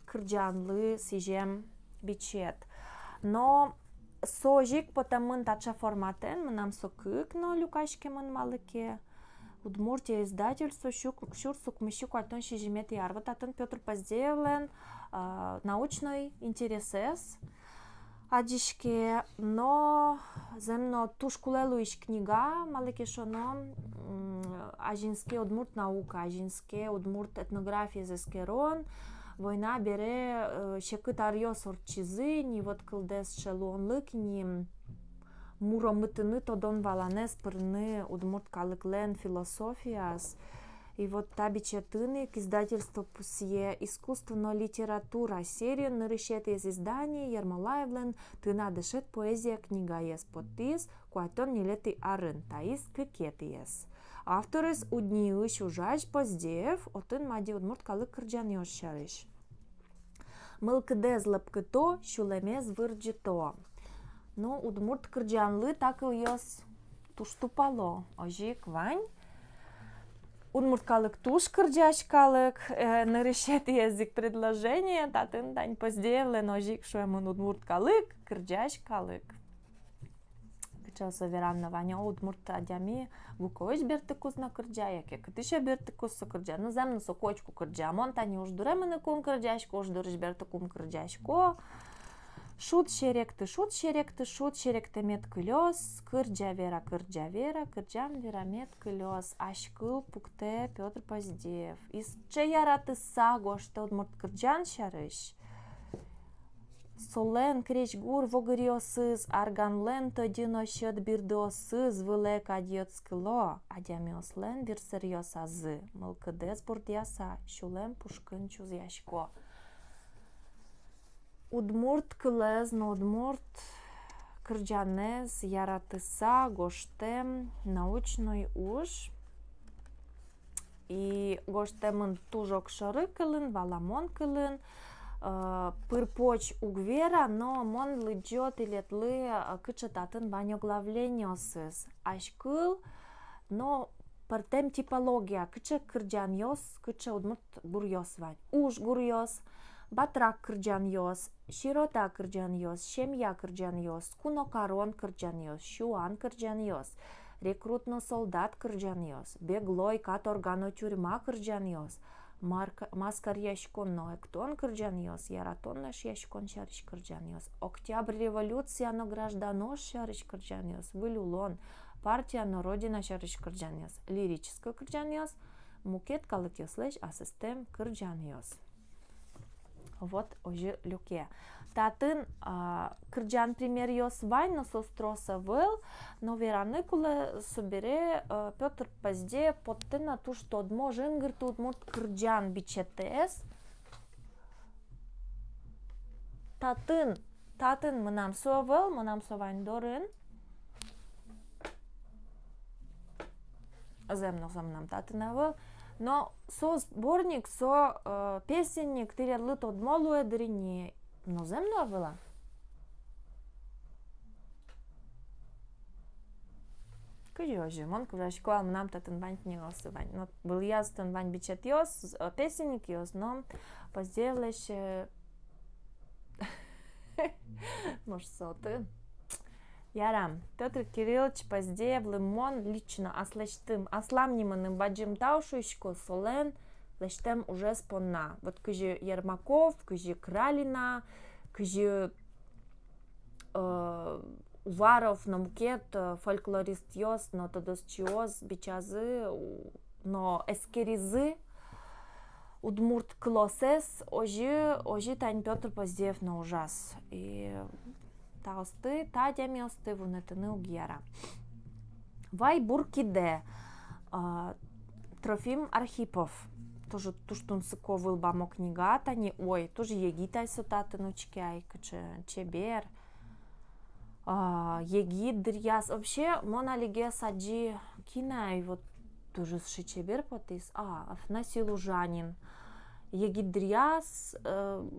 кырӟанлы сӥзем бичет. Но со озьы ик потэмын таӵе форматэн, мынам со кык но люкаськемын малы ке. «Удмуртия» издательство, сю-, сюрс укмыссю куатьтон сизьыметӥ ар. Вот татын Пётр Поздеевлэн, а, научной интересэз адӟиське, но зэм но туж кулэ луись книга, малы ке шуоно, м, азинске удмурт наука, азинске удмурт этнографиез эскерон, война бере, э, секыт аръёс ортчизы ни, вот кылдэс сыӵе луонлык ни, м, муромытыны тодон-валанэз пырыны удмурт калыклэн философияз. И вот та бичетын ик издательство пусъе: «Искусство но литература» сериын нырысетӥез издание Ермолаевлэн «Тынад дышет поэзия» книгаез поттӥз куатьтон ньылетӥ арын, таиз кыкетӥез. Авторез УдНИИысь ужась Поздеев, отын мадё удмурт калык кырӟанъёс сярысь. Мылкыдэз лӧпкыто, сюлэмез вырӟыто. Ну, удмурт кырӟанлы та кылъёс туж тупало, озьы ик вань. Удмурт калык туж кырӟась калык, э, нырысетӥез ик предложение, татын тань Поздеевлэн озьы ик шуэмын: удмурт калык кырӟась калык. Кыӵе со веран но вань, удмурт адями гукоысь бертыкуз но кырӟа, яке кытысь бертыкуз со кырӟа. Ну, зэм но со котьку кырӟа. Мон тани уждуре мыныкум кырӟасько, уждурысь бертыкум кырӟасько. Шуд серекты, шуд серекты, шуд серектэм мед кылёз, кырӟа вера, кырӟа вера, кырӟан вера мед кылёз. Азькыл пуктэ Пётр Поздеев. И сыӵе яратыса гожтэ удмурт кырӟан сярысь. Солэн крезьгур вогыръёсыз, арганлэн тӧдьы но сьӧд бирдыосыз вылэ кадь йӧтскыло адямиослэн вирсэръёсазы, мылкыдэз бурдъяса, сюлэм пушкын чузъясько. Удмурт кылэз но удмурт кырӟанэз яратыса гожтэм научной уж. И гожтэмын туж огшоры кылын, валамон кылын, э, пыр-поч уг вера, но мон лыдӟо тӥледлы, э, кыӵе татын вань оглавлениосыз. Азькыл но пӧртэм типология, кыӵе кырӟанъёс, кыӵе удмурт гуръёс вань. Уж гуръёс, батрак кырӟанъёс, сирота кырӟанъёс, семья кырӟанъёс, кунокарон кырӟанъёс, сюан кырӟанъёс, рекрут но солдат кырӟанъёс, беглой, каторга но тюрьма кырӟанъёс, марка-, маскаръяськон но эктон кырӟанъёс, яратон но эшъяськон сярысь кырӟанъёс, Октябрь революция но гражданъёс сярысь кырӟанъёс, выль улон, партия но Родина сярысь кырӟанъёс, лирической кырӟанъёс, мукет калыкъёслэсь асэстэм кырӟанъёс. Вот озьы люке. Татын, а, кырӟан примеръёс вань, но соос трос ӧвӧл, но вераны кулэ, собере, э, Пётр Поздеев поттэ на туж тодмо жингыртӥ удмурт кырӟан бичетэз. Татын, татын мынам со ӧвӧл, мынам со вань дорын. Зэм но со мынам татын ӧвӧл. Но со сборник, со, э, песенник, тӥледлы тодмо луэ дыр ини. Но зэм но ӧвӧл-а? Кызьы озьы, мон кожасько вал, мынам татын вань книгаосы вань. Но вылӥяз татын вань бичетъёс, э, песенникъёс, но Поздеевлэсь, э, может, со отын. Ярам, Пётр Кириллович Поздеевлы мон лично аслэсьтым, аслам нимыным бадӟым тау шуисько солэн лэсьтэм ужез понна. Вот кызьы Ермаков, кызьы Кралина, кызьы, э, Уваров но мукет, э, фольклористъёс но тодосчиос бичазы, у-, но эскеризы удмурт кылосэз, озьы, озьы тани Пётр Поздеев но ужаз. И таосты, та адямиосты вунэтыны уг яра. «Вай бур кидэ», а, Трофим Архипов. Тоже туж тунсыко вылбамо книга тани, ой, туж егит ай со татын, учке ай, кыӵе чебер. А, егит дыръяз, вообще, мон алигес адӟи, кин ай, вот, тоже сыӵе чебер потӥз. А, Афанасий Лужанин. Егит дыръяз, э,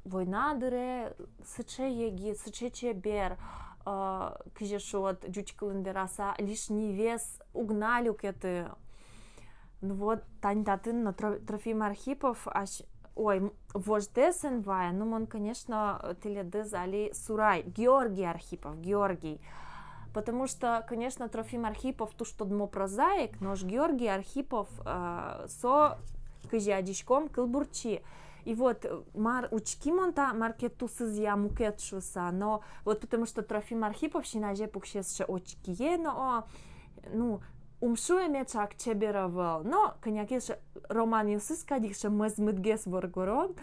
война дыре сыӵе егит, сыӵе чебер, э, кызьы шуод, ӟуч кылын вераса, лишний вес уг на люкеты. Ну вот, тани татын но Тро-, Трофим Архипов, ась-, ой, м, вождэс эн вае, ну, мон, конечно, тӥледыз али сурай, Георгий Архипов, Георгий. Потому что, конечно, Трофим Архипов туж тодмо прозаик, нош Георгий Архипов, э, со, кызьы адӟиськом, кылбурчи. И вот, э, мар учки мон та, мар ке тусызъя мукет шуыса, но вот потому что Трофим Архипов син азе пуксе сыӵе очкие но, о, ну, ум шуэ меӵак чебер ӧвӧл, но кӧня ке сыӵе романъёсыз кадь ик сыӵе мӧзмытгес воргорон.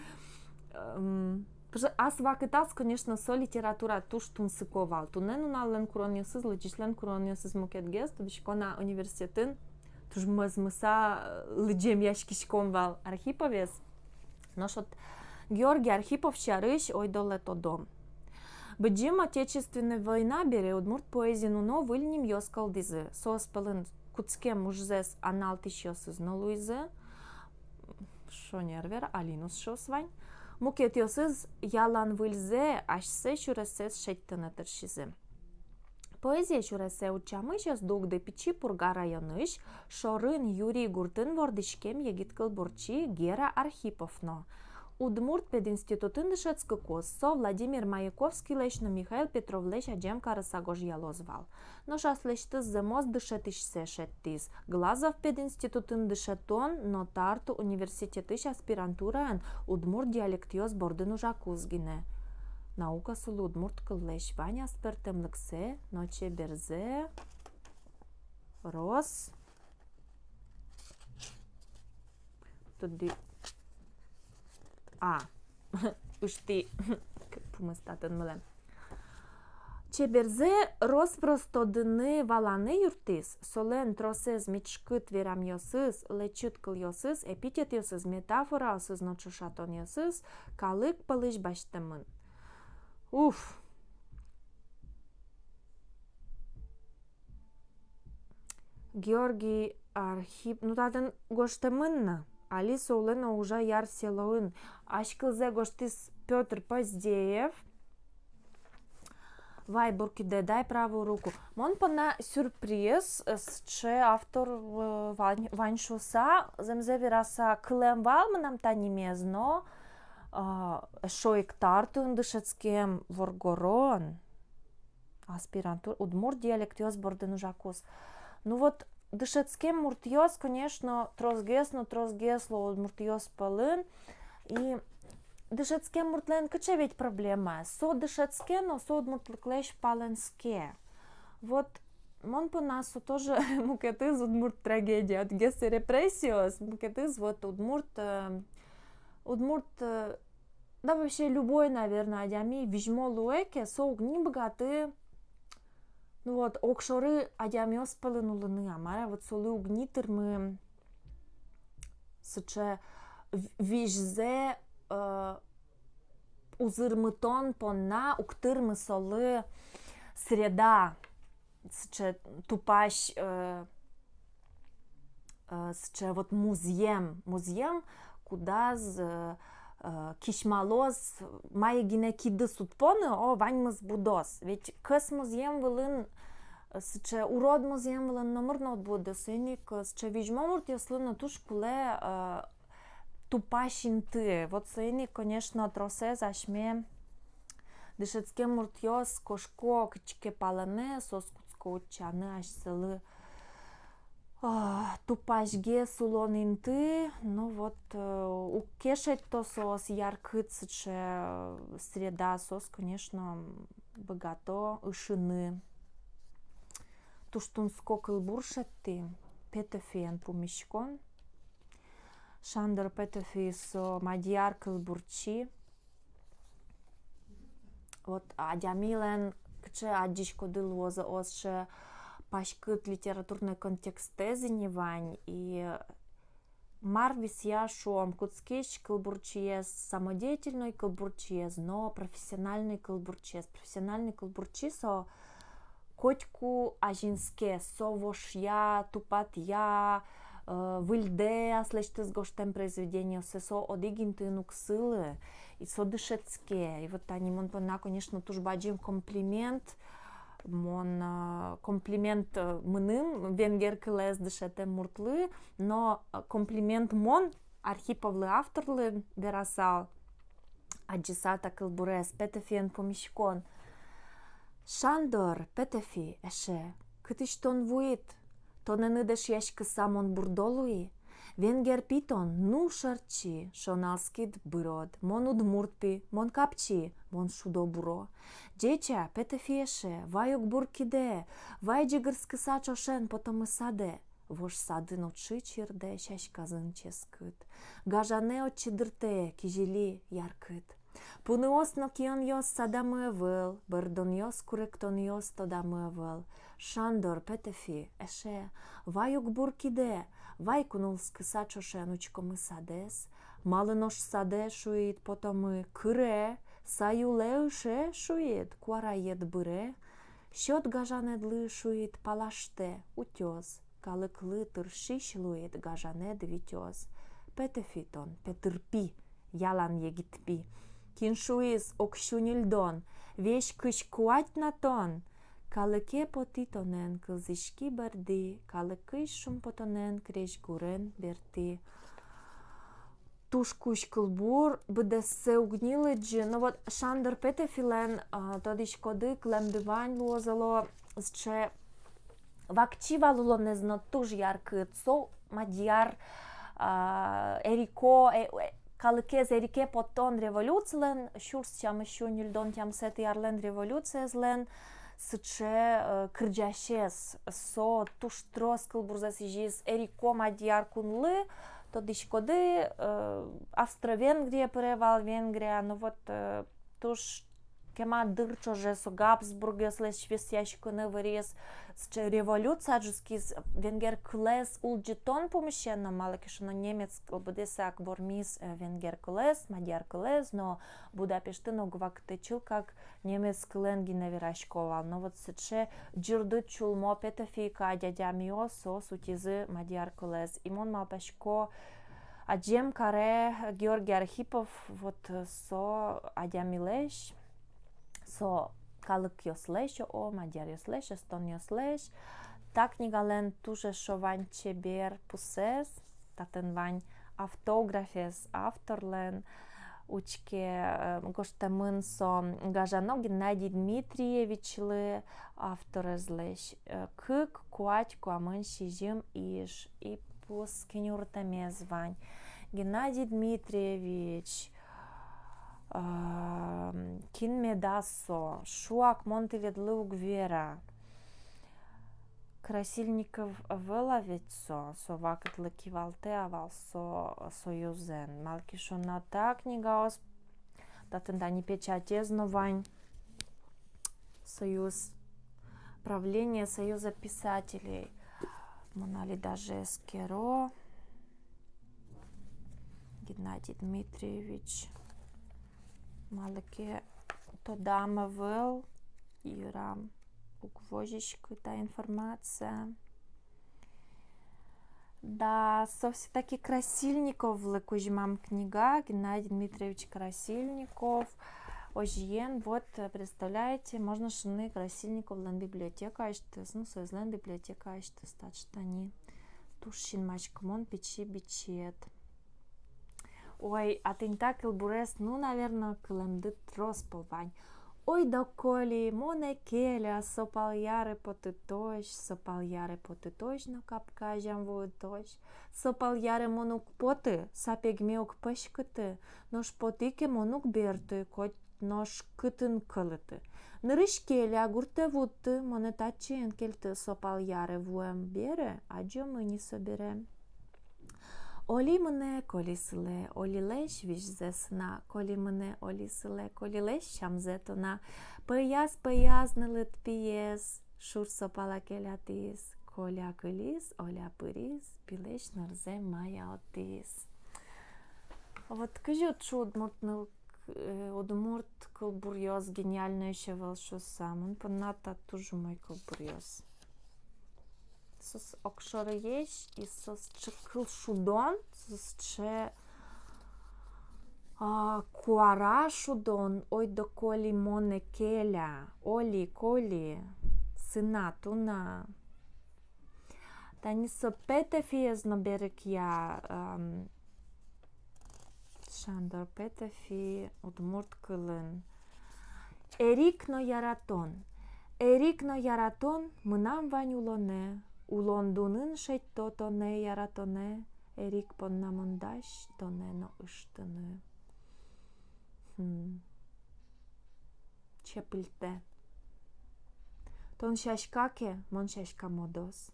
М, потому что ас вакытаз, конечно, со литература туж тунсыко вал. Туннэ нуналлэн куронъёсыз, лыдӟисьлэн куронъёсыз мукетгес, тодӥсько на, университетын туж мӧзмыса, э, лыдӟемъяськиськом вал Архиповез. Нош вот Георгий Архипов сярысь ойдолэ тодом. Быдӟым Отечественной война бере удмурт поэзиын уно выль нимъёс кылдӥзы. Соос пӧлын кутскем ужзэс аналтӥсьёсыз но луизы. Шонер вера, али но сыӵеос вань. Мукетъёсыз ялан выльзэ, асьсэ сюрессэс шедьтыны тыршизы. Поэзия сюресэ утчамысь ӧз дугды Пичи Пурга районысь Шорын Юри гуртын вордӥськем егит кылбурчи Гера Архипов но. Удмурт пединститутын дышетскыкуз со Владимир Маяковскийлэсь но Михаил Петровлэсь адӟем карыса гожъялоз вал. Нош аслэсьтыз зэмос дышетӥсьсэ шедьтӥз. Глазов пединститутын дышетон но Тарту университетысь аспирантураын удмурт диалектъёс бордын ужакуз гинэ. Наука сылэ удмурт кыллэсь вань аспӧртэмлыксэ но чеберзэ. Рос. Тодӥ. А. Ыштӥ. Пумыз татын милям. Чеберзэ рос-прос тодыны-валаны юрттӥз, солэн тросэз миӵкыт верамъёсыз, лэчыт кылъёсыз, эпитетъёсыз, метафораосыз но ӵошатонъёсыз калык пӧлысь басьтэмын. Уф. Георгий Архип-, ну, татын гожтэмын на, али со улэ но ужа Яр селоын. Азькылзэ гожтӥз Пётр Поздеев. «Вай бур кидэ, дай правую руку». Мон понна сюрприз, э, сыӵе автор, э, вань, вань шуыса, зэмзэ вераса, кылэм вал мынам та нимез, но, а, эшшо ик Тартуын дышетскем воргорон. Аспирантура, удмурт диалектъёс бордын ужакуз. Ну вот, дышетскем муртъёс, конечно, тросгес но тросгес луо удмуртъёс пӧлын. И дышетскем муртлэн кыӵе ведь проблема? Со дышетске, но со удмуртлыклэсь палэнске. Вот, мон понна со тоже мукетыз удмурт трагедия. Одӥгез репрессиос, мукетыз вот удмурт, э, удмурт, э, Да вообще любой, наверное, адями визьмо луэ ке, со уг ни быгаты, ну вот, огшоры адямиос пӧлын улыны, а мар-а, вот солы уг ни тырмы сыӵе в-, визьзэ, э, узырмытон понна уг тырмы солы среда, сыӵе тупась, э, э, сыӵе вот музъем, музъем, кудаз, э, э, кисьмалоз мае гинэ кидыс уд поны, о, ваньмыз будоз. Ведь кӧс музъем вылын, э, сыӵе урод музъем вылын номыр но уд буды, соин ик, э, сыӵе визьмо муртъёслы но туж кулэ, э, тупась инты. Вот соин ик, конечно, тросэз асьме дышетскем муртъёс кошко кытчы ке палэнэ, соос кутско утчаны асьсэлы, а, тупасьгес улон инты. Ну вот, э, уг ке шедьто соос яркыт сыӵе, э, среда, соос, конечно, быгато ышыны. Туж тунсыко кылбур шедьтӥ, «Петефиен пумиськон». Шандор Петефи со мадьяр кылбурчи. Вот адямилэн, кыӵе адӟиськоды, луозы озьы, паськыт литературной контекстэз ини вань, и мар висъя, шуом, кутскись кылбурчиез, самодеятельной кылбурчиез но профессиональной кылбурчиез. Профессиональной кылбурчи со котьку азинске, со вошъя, тупатъя, э, выльдэ аслэсьтыз гожтэм произведениоссэ, со одӥг интыын уг сылы, и со дышетске. И вот тани мон понна, конечно, туж бадӟым комплимент. Мон, э, комплимент, э, мыным, венгер кылэз дышетэм муртлы, но, э, комплимент мон Архиповлы, авторлы, верасал, адӟыса та кылбурез, «Петефиен пумиськон». Шандор Петефи эше, кытысь тон вуид? Тонэныд эшъяськыса мон бурдо луи. Венгер пи тон, ну, шӧртчи, шоналскид бырод. Мон удмурт пи, мон капчи, мон шудо-буро. Ӟеча, Петефи эше, вай уг бур кидэ, вай ӟыгырскыса ӵошен потомы садэ. Вож садын отчы чирдэ сяськазын ческыт. Гажанэ отчы дыртэ, кизили, яркыт. Пуныос но кионъёс садамы ӧвӧл, бӧрдонъёс, куректонъёс тодамы ӧвӧл. Шандор Петефи эше, вай уг бур кидэ, вай кунулскыса ӵошен учкомы садэз. Малы нош садэ, шуид, потомы? Кыре, сай улэ ыше, шуид, куараед быре. Сёт гажанэдлы, шуид, палаштэ, утёз. Калыклы тыршись луид, гажанэд витёз. Петефи тон, Петыр пи, ялан егит пи. Кин шуиз, ог сю ньыльдон, весь кызь куать на тон. Калыке потӥ тонэн, кылзӥськи бӧрдӥ, калыкысь шумпотонэн крезьгурен бертӥ. Туж кузь кылбур, быдэссэ уг ни лыдӟы. Но вот Шандор Петефилэн, а, тодӥськоды, кылэмды вань, луозы, оло, сыӵе вакчи вал улонэз но туж яркыт. Со мадьяр, а, эрико, э, э, калыкез эрике поттон революцилэн, сюрс тямыс сю ньыльдон тямысэтӥ арлэн революциезлэн сыӵе, э, кырӟасез. Со туж трос кылбурзэ сӥзиз эрико Мадьяр кунлы. Тодӥськоды, э, Австро-Венгрие пыре вал Венгрия, но вот, э, туж кема дыр ӵоже со Габсбургъёслэсь висъяськыны выриз, сыӵе революция ӝутскиз венгер кылэз улӟытон пумысен но, малы ке шуоно немец кыл быдэсак вормиз, э, венгер кылэз, мадьяр кылэз, но Будапештын ог вакытэ чылкак немец кылэн гинэ верасько вал. Но вот сыӵе ӟырдыт сюлмо Петефи кадь адямиос, соос утизы мадьяр кылэз. И мон малпасько, адӟем каре Георгий Архипов, вот, э, со адямилэсь, со калыкъёслэсь, о, мадьяръёслэсь, эстонъёслэсь. Та книгалэн туж эшшо вань чебер пусэз, татын вань автографез авторлэн. Учке, э, гожтэмын со гажано Геннадий Дмитриевичлы, авторезлэсь, э, кык, куать, куамын, сизьым Иж. И пус киньыртэмез вань. Геннадий Дмитриевич, а, кин меда со, шуак мон тӥледлы уг вера. Красильников ӧвӧл-а ведь со, со вакытлы кивалтэ-а вал со Союзэн. Малы ке шуоно та книгаос Татын тани печатез но вань. Союз, правление Союза писателей. Мон али даже эскеро. Геннадий Дмитриевич. Малы ке тодам ӧвӧл, йырам уг возиськы та информация. Да, со всё-таки Красильниковлы кузьмам книга, Геннадий Дмитриевич Красильников. Озьыен, вот, э, представляете, можно шуыны, Красильниковлэн библиотекаысьтыз, ну, соизлэн библиотекаысьтыз, таӵе тани туж синмаськымон пичи бичет. Ой, а тӥни та кылбурез, ну, наверно, кылэмды трос пол вань. Ойдо, Коли, монэ келя, со пал яре потытозь, со пал яре потытозь но капка азям вуытозь. Со пал яре мон уг поты, сапегме уг пӧськыты, нош потӥ ке, мон уг берты, коть нош кытын кӧлыты. Нырысь келя, гуртэ вутты, монэ татчы эн кельты, со пал яре вуэм бере, адӟомы ини собере. Оли мынэ, Коли сылэ, Олилэсь визьзэ сына, Коли мынэ, Оли сылэ, Колилэсь сямзэ тона. Пӧяз, пӧяз нылыд пиез, шур со пала келятӥз, Коля кылиз, Оля пыриз, пилэсь нырзэ мае отӥз. Вот кызьы ӵуд мурт ныл к-, э, удмурт кылбуръёс гениальноесь ӧвӧл шуыса, мон понна та туж умой кылбуръёс. Соос огшорыесь, и соос сыӵе кыл шудон, соос сыӵе, а, куара шудон, ойдо, Коли, монэ келя, Оли, Коли, сына, туна. Тани со Петефиез но берыкъя, ам, Шандор Петефи удмурт кылын. Эрик но яратон. Эрик но яратон мынам вань улонэ. Улон дунын шедьто тонэ яратонэ. Эрик понна мон дась тонэ но ыштыны. Хм. Чепыльтэ. Тон сяська ке, мон сяська модос.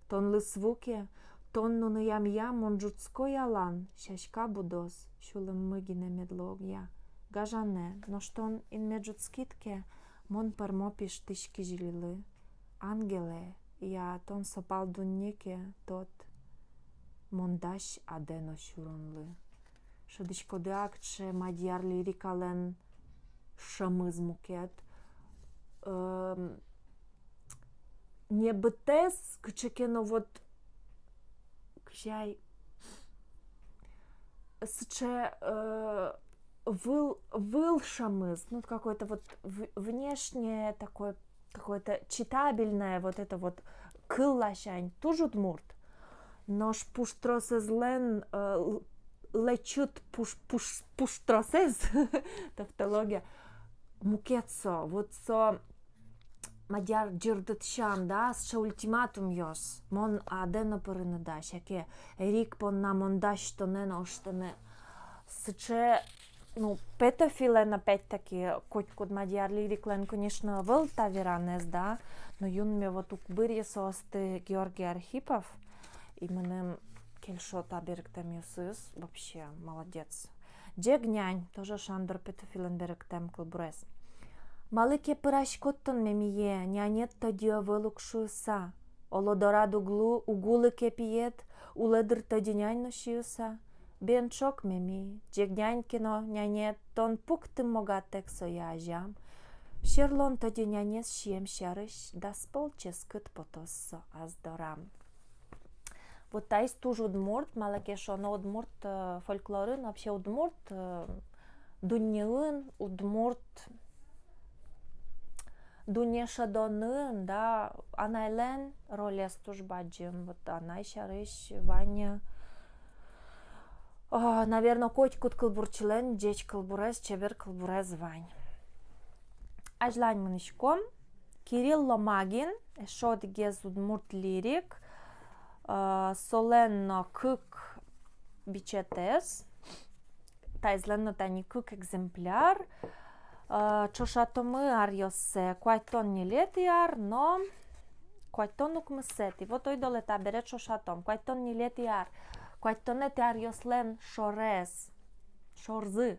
Тон лысву ке, тон нуны ямъя, мон ӝутско ялан, сяська будос, сюлэммы гинэ мед луогъя. Гажанэ, нош тон инме ӝутскид ке, мон пӧрмо пиштӥсь кизилилы. Ангелэ, я тон со пал дунне ке, тод, мон дась адэ но сюронлы. Шӧдӥськоды-а, кыӵе мадьяр лирикалэн шӧмыз мукет, эм, небытэз кыӵе ке но вот, кызьы ай, сыӵе, э, выл, выл шӧмыз, ну, какой-то вот в-, внешне такой какое-то читабельное, вот это вот кыл ласянь туж удмурт, нош пуштросэзлэн, э, л-, лэчыт пуш-, пуш-, пуштросэз, тавтология, мукет со, вот со мадьяр ӟырдыт сям, да, сыӵе ультиматумъёс, мон адэ но пырыны дась, яке Эрик понна мон дась тонэ но ыштыны, сыӵе Ну, Петефилэн, опять-таки, котькуд мадьяр лириклэн, конечно, ӧвӧл та веранэз, да, но юнме вот уг быръе соосты Георгий Архипов, и мыным кельшо та берыктэмъёсыз, вообще, молодец. «Ӟег нянь», тоже Шандор Петефилэн берыктэм кылбурез. Малы ке пыраськод тон мемие, нянед тӧдьы ӧвӧл ук шуыса, оло дорад уг лу, уг улы ке пиед, улэ дыр тӧдьы нянь но сиыса. Бен ӵок меми, ӟег нянь ке но нянед, тон пукты могатэк сое азям. Сьӧрлон тӧдьы нянез сием сярысь, дас пол ческыт потоз со ас дорам. Вот таиз туж удмурт, малы ке шуоно удмурт, э, фольклорын, вообще удмурт, э, дуннеын, удмурт дунне шӧдонын, да, анайлэн ролез туж бадӟым. Вот анай сярысь вань, а, наверно, котькуд кылбурчилэн ӟеч кылбурез, чебер кылбурез вань. Азьлань мынӥськом. Кирилл Ломагин, эшшо одӥгез удмурт лирик, а, солэн но кык бичетэз. Таизлэн но тани кык экземпляр. Э, ӵошатомы аръёссэ: куатьтон ньылетӥ ар но куатьтон укмысэтӥ. Вот ойдолэ табере ӵошатом. Куатьтон ньылетӥ ар. Куатьтонэтӥ аръёслэн шорез, шорзы,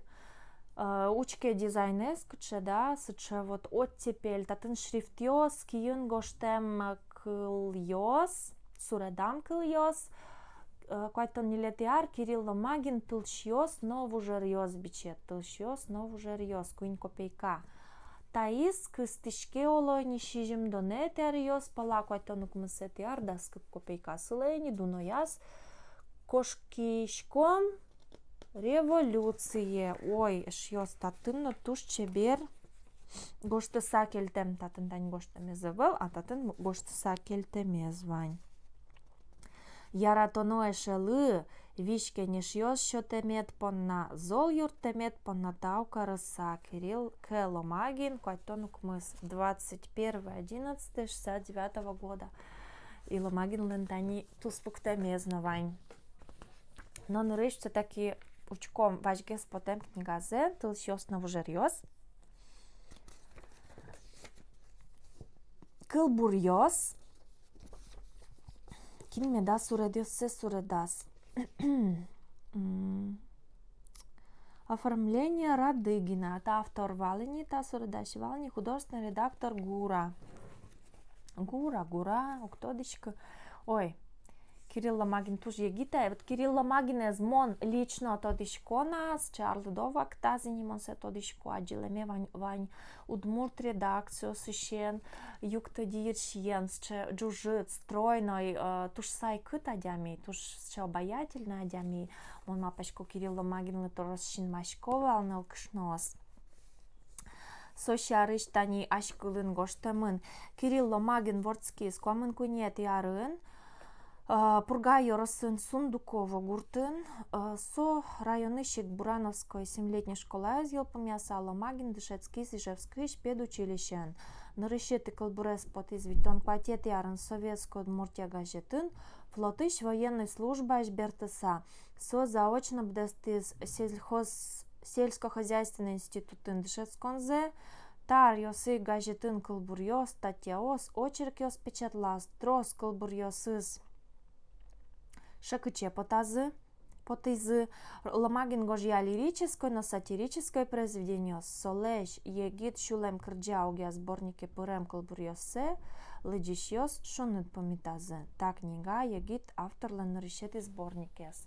Э, учке дизайнэз кыӵе, да, сыӵе вот оттепель, татын шрифтъёс, киын гожтэм, э, кылъёс, суредам кылъёс. Э, куатьтон ньылетӥ ар, Кирилл Ломагин, «Тылсиос но вужеръёс» бичет, «Тылсиос но вужеръёс», куинь копейка. Таиз кыстӥське, оло ини, сизьымдонэтӥ аръёс пала, куатьтон укмысэтӥ ар, дас кык копейка. Сылэ ини, дунояз кошкиськом. Революцие. Ой, эшъёс, татын но туж чебер гожтыса кельтэм. Татын тань гожтэмез ӧвӧл, а татын гожтыса кельтэмез вань. Яратоно эшелы, визь-кенешъёс сётэмед понна, зол юрттэмед понна тау карыса. Кирилл К. Ломагин, куатьтон укмыс, двадцать первое одиннадцатое шестьдесят девятого года. И Ломагинлэн тани туспуктэмез но вань. Но нырысь всё-таки учком вазьгес потэм книгазэ, «Тылсиос но вужеръёс». Кылбуръёс. Кин меда суредъёссэ суредаз? М. Оформление Радыгина. Та автор вал ини, та суредась вал ини, художественный редактор Гура. Гура, Гура, уг тодӥськы. Ой, Кирилл Ломагин туж егит ай. Вот Кирилл Ломагинэз мон лично тодӥсько на, сыӵе арлыдо вакытаз ини мон сое тодӥсько, адӟылэме вань, вань удмурт редакциосысен, югтыдырсиен, сыӵе ӝужыт, стройной, э, туж сайкыт адями, туж сыӵе обаятельной адями. Мон малпасько, Кирилл Ломагинлы трос синмасько вал нылкышноос. Со сярысь тани азькылын гожтэмын. Кирилл Ломагин вордскиз куамын куинетӥ арын, э, Пурга ёросын Сундуково гуртын. Э, со районысь ик Бурановской семилетней школаез йылпумъяса, Ломагин дышетскиз Ижевскысь педучилищеын. Нырысетӥ кылбурез потӥз витьтон куатетӥ арын «Советская Удмуртия» газетын, флотысь военной службаысь бертыса. Со заочно быдэстӥз сельхоз-, сельскохозяйственный институтын дышетсконзэ. Та аръёсы газетын кылбуръёс, статьяос, очеркъёс печатлаз, трос кылбуръёсыз шекыче потазы, потӥзы. Ломагин гожъя лирической но сатирической произведениос. Солэсь «Егит сюлэм кырӟа» огъя сборнике пырем кылбуръёссэ лыдӟисьёс шуныт пумитазы. Та книга егит авторлэн нырысетӥ сборникез.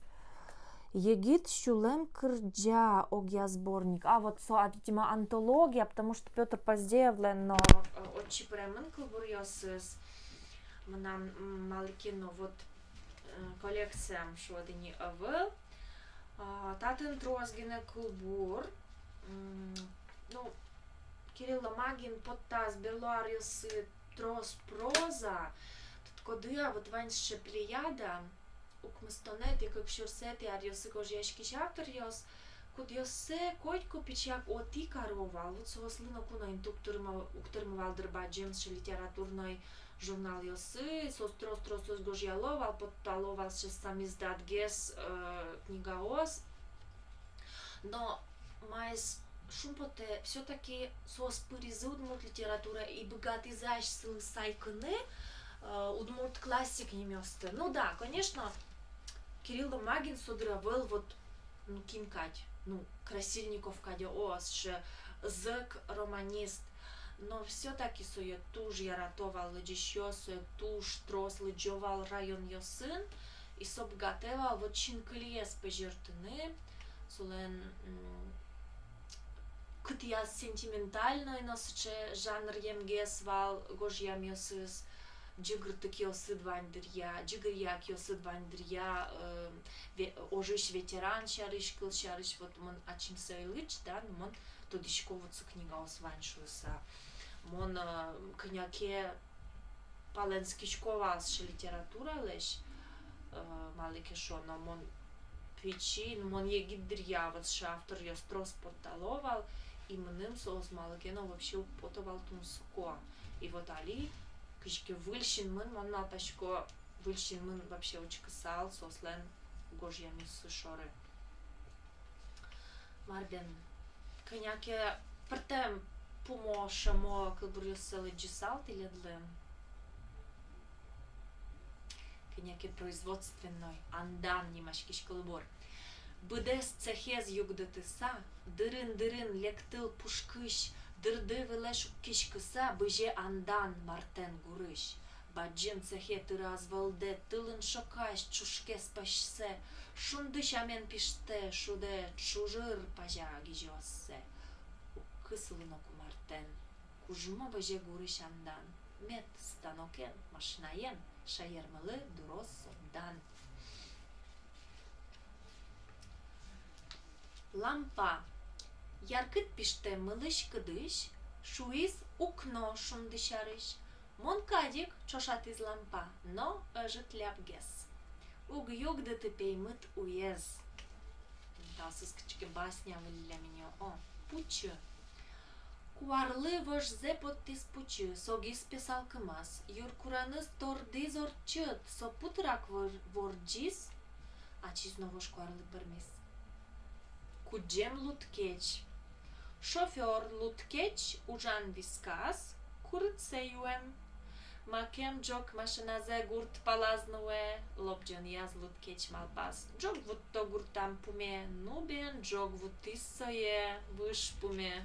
«Егит сюлэм кырӟа» огъя сборник. А, вот со, а, видимо, антология, потому что Пётр Поздеевлэн но, э, отчы пыремын кылбуръёсыз. Мынам, м, малы ке но вот, э, коллекциям шуод ини ӧвӧл. А, татын трос гинэ кылбур. М, ну, Кирилл Ломагин поттаз берло аръёсы трос проза. Тодӥськоды-а, вот вань сыӵе плеяда, укмыстонэтӥ, кык сюрсэтӥ аръёсы гожъяськись авторъёс, кудъёссэ котьку пичияк отӥ каро вал, вот соослы ноку но инты уг тырмы, уг тырмы вал, дыр, бадӟым сыӵе литературной журналъёсы, соос трос-трос, соос гожъяло вал, поттало вал сыӵе самиздатгес, э, книгаос. Но маиз шумпотэ, всё-таки соос пыризы удмурт литератураe и быгатӥзы асьсэлы сайкыны, э, удмурт классик нимъёсты. Ну да, конечно, Кирилл Ломагин со дыр ӧвӧл вот, ну, кин кадь, ну, Красильников кадь, о, сыӵе зӧк романист. Но всё-таки сое туж ярато вал лыдӟисьёс, сое туж трос лыдӟо вал районъёсын, и со быгатэ вал вот синкылиез пӧзьыртыны, солэн, м, кытӥяз сентиментальной но сыӵе жанръемгес вал гожъямъёсыз, ӟыгыртыкъёсыд вань дыръя, ӟыгыръякъёсыд вань дыръя, э, ве-, ожысь ветеран сярысь, кыл сярысь, вот мон ачим сое лыдӟи, да, но мон тодӥсько, вот со книгаос вань шуыса. Мон, э, кӧня ке палэнскисько вал сыӵе литературалэсь, э, малы ке шуоно, мон пичи, ну, мон егит дыръя вот сыӵе авторъёс трос поттало вал, и мыным соос малы ке но вообще уг пото вал тунсыко. И вот али кызьы ке выль синмын, мон малпасько, выль синмын вообще учкысал соослэн гожъямъёссы шоры. Мар бен, кӧня ке пӧртэм пумо, шӧмо кылбуръёссэ лыдӟысал тӥледлы. Кӧня ке производственной, «Андан» нимаськись кылбур. Быдэс цехез югдытыса, дырын-дырын лек тыл пушкысь, дырды вылэ шуккиськыса, бызе Андан Мартэн гурысь. Бадӟым цехе тыраз вӧлдэ тылын шокась чушкес пӧсьсэ, шунды сямен пиштэ, шудэ чужыр пазя гизёссэ. Уг кысылы ноку Мартэн. Кужмо бызе гурысь Андан. Мед станокен, машинаен шаермылы дуросо дан. Лампа. Яркыт пиштэ мылысь-кыдысь, шуиз укно шунды сярысь. Мон кадь ик, ӵошатӥз лампа, но ӧжыт лябгес. Уг югдыты пеймыт уез. Та соос кыӵе ке басня выллем ини, о, пучы. Куарлы вожзэ поттӥз пучы, со гиз пе салкымаз. Юр кураныз тордӥз орчыт, со путырак вор-, ворӟиз, ачиз но вож куарлы пӧрмиз. Кудӟем лудкеч. Шофёр лудкеч ужан висказ курытсэ юэм. Макем ӝог машиназэ гурт палаз нуэ, лобӟонъяз лудкеч малпаз: ӝог вутто гуртам пуме. Ну бен, ӝог вутӥз сое выж пуме.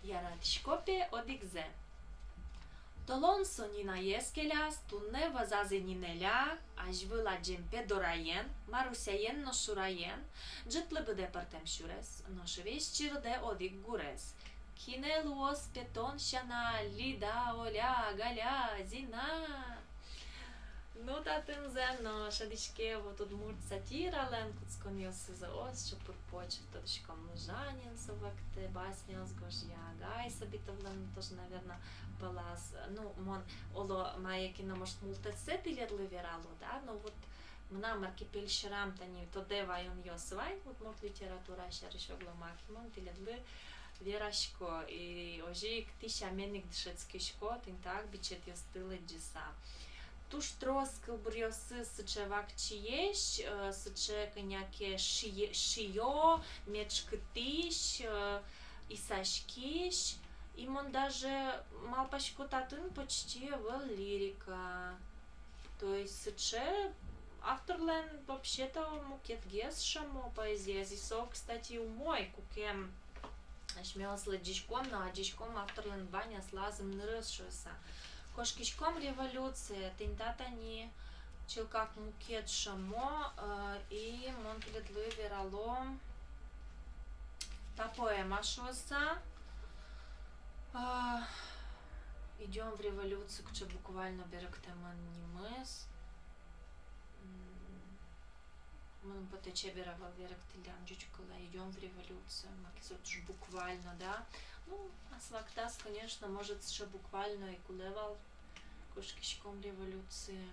Яратӥсько пе одӥгзэ. Толон со Нинаез келяз, туннэ вӧзазы Нинэля, азьвыл адӟем пе Дораен, Марусяен но Шураен. Ӝытлы быдэ пӧртэм сюрес, нош весь чирдэ одӥг гурез. Кинэ луоз пе тон сяна, Лида, Оля, Галя, Зина? Ну, татын зэ но шӧдӥське вот удмурт сатиралэн кутсконъёсыз, озьы пыр-поч, тодӥськом, Лужанин со вакытэ басняос гожъя, Гай Сабитовлэн тоже, наверно, пӧлаз. Ну, мон, оло, мае ке но, может, мултэссэ тӥледлы верало, да, но вот мынам мар ке пельсьӧрам тани тодэ ваёнъёс вань удмурт литература сярысь, огломак, и мон тӥледлы верасько, и озьы ик тӥ сямен ик дышетскисько, тӥни так бичетъёсты лыдӟыса. Туж трос кылбуръёсыз сыӵе вакчиесь, э, сыӵе кӧня ке шие-, шиё, мечкытӥсь, э, исаськись. И мон даже малпасько, татын почти ӧвӧл лирика. То есть сыӵе авторлэн вообще-то мукетгес шӧмо поэзиез. И со, кстати, умой, куке асьмеос лыдӟиськом но адӟиськом, авторлэн вань аслаз ымнырыз шуыса. «Кошкиськом революцие», тӥни та тани чылкак мукет шӧмо, э, и мон тӥледлы верало та поэма шуыса. А, «Идём в революцию», кыӵе буквально берыктэмын нимыз. М, мыным потэ, чебер ӧвӧл берыктӥллям ӟуч кылэ, «Идём в революцию», маке со туж буквально, да. Ну, ас вакытаз, конечно, может, сыӵе буквально ик кулэ вал, «Кошкиськом революцие».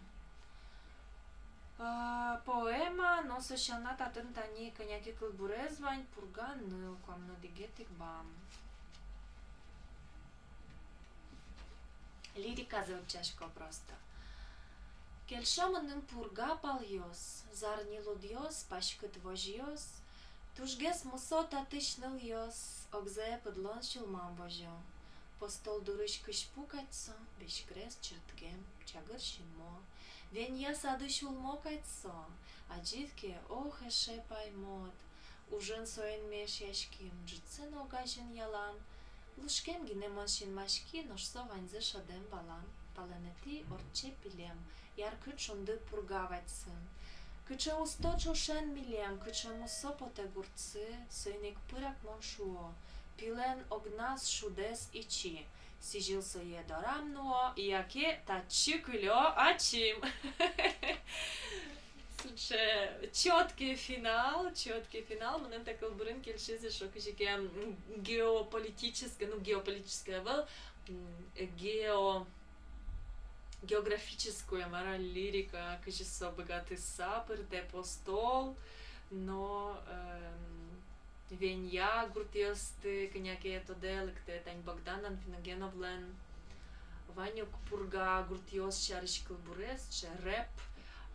А, поэма, но со сяна татын тани кӧня ке кылбурез вань, «Пурга ныл», куамын одӥгетӥ бам. Лириказэ утчасько просто. Кельшо мыным Пурга палъёс, зарни лудъёс, паськыт возьёс. Тужгес мусо татысь нылъёс, огзэ пыдлон сюлмам возё. Постол дурысь кызьпу кадь со, веськрес, чырткем, чагыр синмо. Венья садысь улмо кадь со, адӟид ке, ох, эше паймод. Ужын соин ми эшъяським, ӝытсэ но огазьын ялан. Лушкем гинэ мон синмаськи, нош со ваньзэ шӧдэм валан. Палэнэтӥ ортче пилем, яркыт шунды Пурга вадьсын. Кыӵе усто ӵошен милем, кыӵе мусо потэ гуртсы, соин ик пырак мон шуо: пилэн огназ шудэз ичи. Сӥзьыл сое дорам нуо, яке татчы кылё ачим. Сыӵе чёткий финал, чёткий финал. Мыным та кылбурын кельшиз эшшо кызьы ке, м, геополитической, ну, геополитической ӧвӧл, м, гео-, географической, мар-а, лирика, кызьы со быгатыса пыртэ Постол но, эм, Венья гуртъёсты кӧня ке тодэ, лыктэ. Тань Богдан Анфиногеновлэн вань ук Пурга гуртъёс сярысь кылбурез, сыӵе рэп.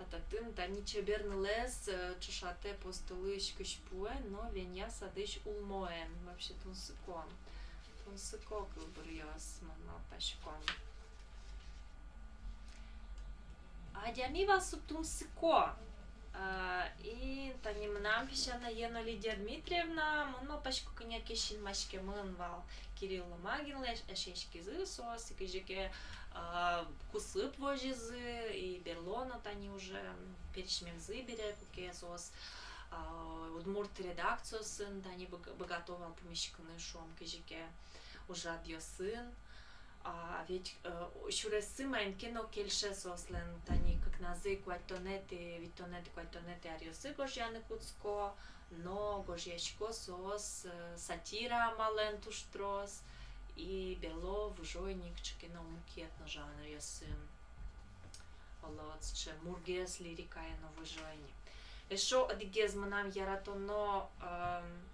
А татын тани чебер нылэз, э, ӵошатэ Постолысь кызьпуэн но Венья садысь улмоен. Вообще тунсыко. Тунсыко кылбуръёс, мон малпасько. Адями вал со тунсыко. А, и тани мынам песянае но, Лидия Дмитриевна, мон малпасько, кӧня ке синмаськемын вал Кирилл Ломагинлэсь, эшъяськизы соос, и кызьы ке, а, кусып возизы, и берло но тани уже, м, пересьмемзы бере, куке соос, а, удмурт редакциосын тани быг-, быгато вал пумиськыны, шуом, кызьы ке ужрадъёсын. А ведь, э, сюрессы маин ке но кельше соослэн, тани кыкназы куатьтонэтӥ, витьтонэтӥ, куатьтонэтӥ аръёсы гожъяны кутско, но гожъясько соос, э, сатира амалэн туж трос, и берло выжо ини кыӵе ке но мукет но жанръёсын. Оло, сыӵе мургес лирикае но выжо ини. Эшшо одӥгез мынам яратоно, эм,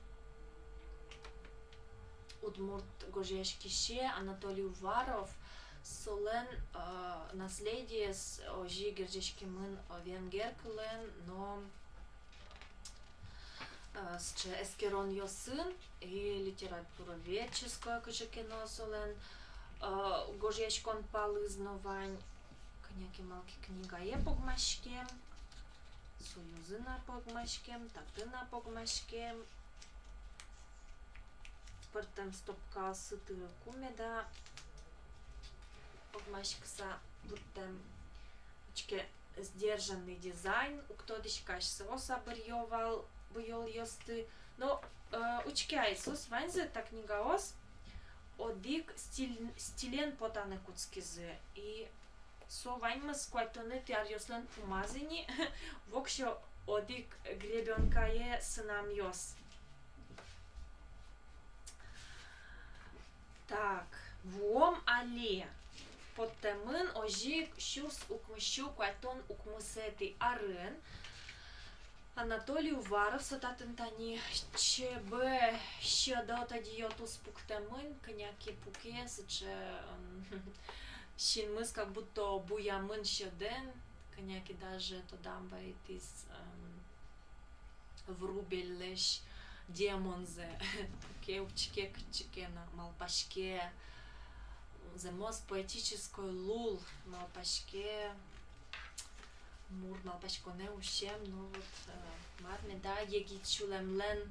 удмурт гожъяськисье Анатолий Уваров, солэн, э, наследиез озьы герӟаськемын, э, венгер кылын но, э, сыӵе эскеронъёсын, и литературоведческой кыӵе ке но солэн, э, гожъяськон палыз но вань. Кӧня ке малы ке книгае погмаськем, союзын-а погмаськем, татын-а погмаськем. Пӧртэм стопкаосы тырыку меда погмаськыса пыртэм. Учке, сдержанный дизайн, уг тодӥськы, асьсэос-а быръё вал буёлъёсты. Но, э, учке ай, соос ваньзы, та книгаос, одӥг стиль, стилен потаны кутскизы. И со ваньмыз куатьтонэтӥ аръёслэн пумаз ини, воксё одӥг гребёнкае сынамъёс. Так, вуом али. Поттэмын озьы ик сюрс укмыссю куатьтон укмысэтӥ арын. Анатолий Уваров, со татын тани ЧБ сьӧдо тӧдьыё туспуктэмын, кӧня ке пуке сыӵе, м, синмыз как будто буямын сьӧдэн, кӧня ке даже тодам вайытӥз, м, Врубельлэсь демонзэ. Пуке, учке, кытчы ке но, малпаське, зэмос поэтической лул, малпаське, мур малпаськонэ усем, ну вот, э, мар меда егит сюлэмлэн,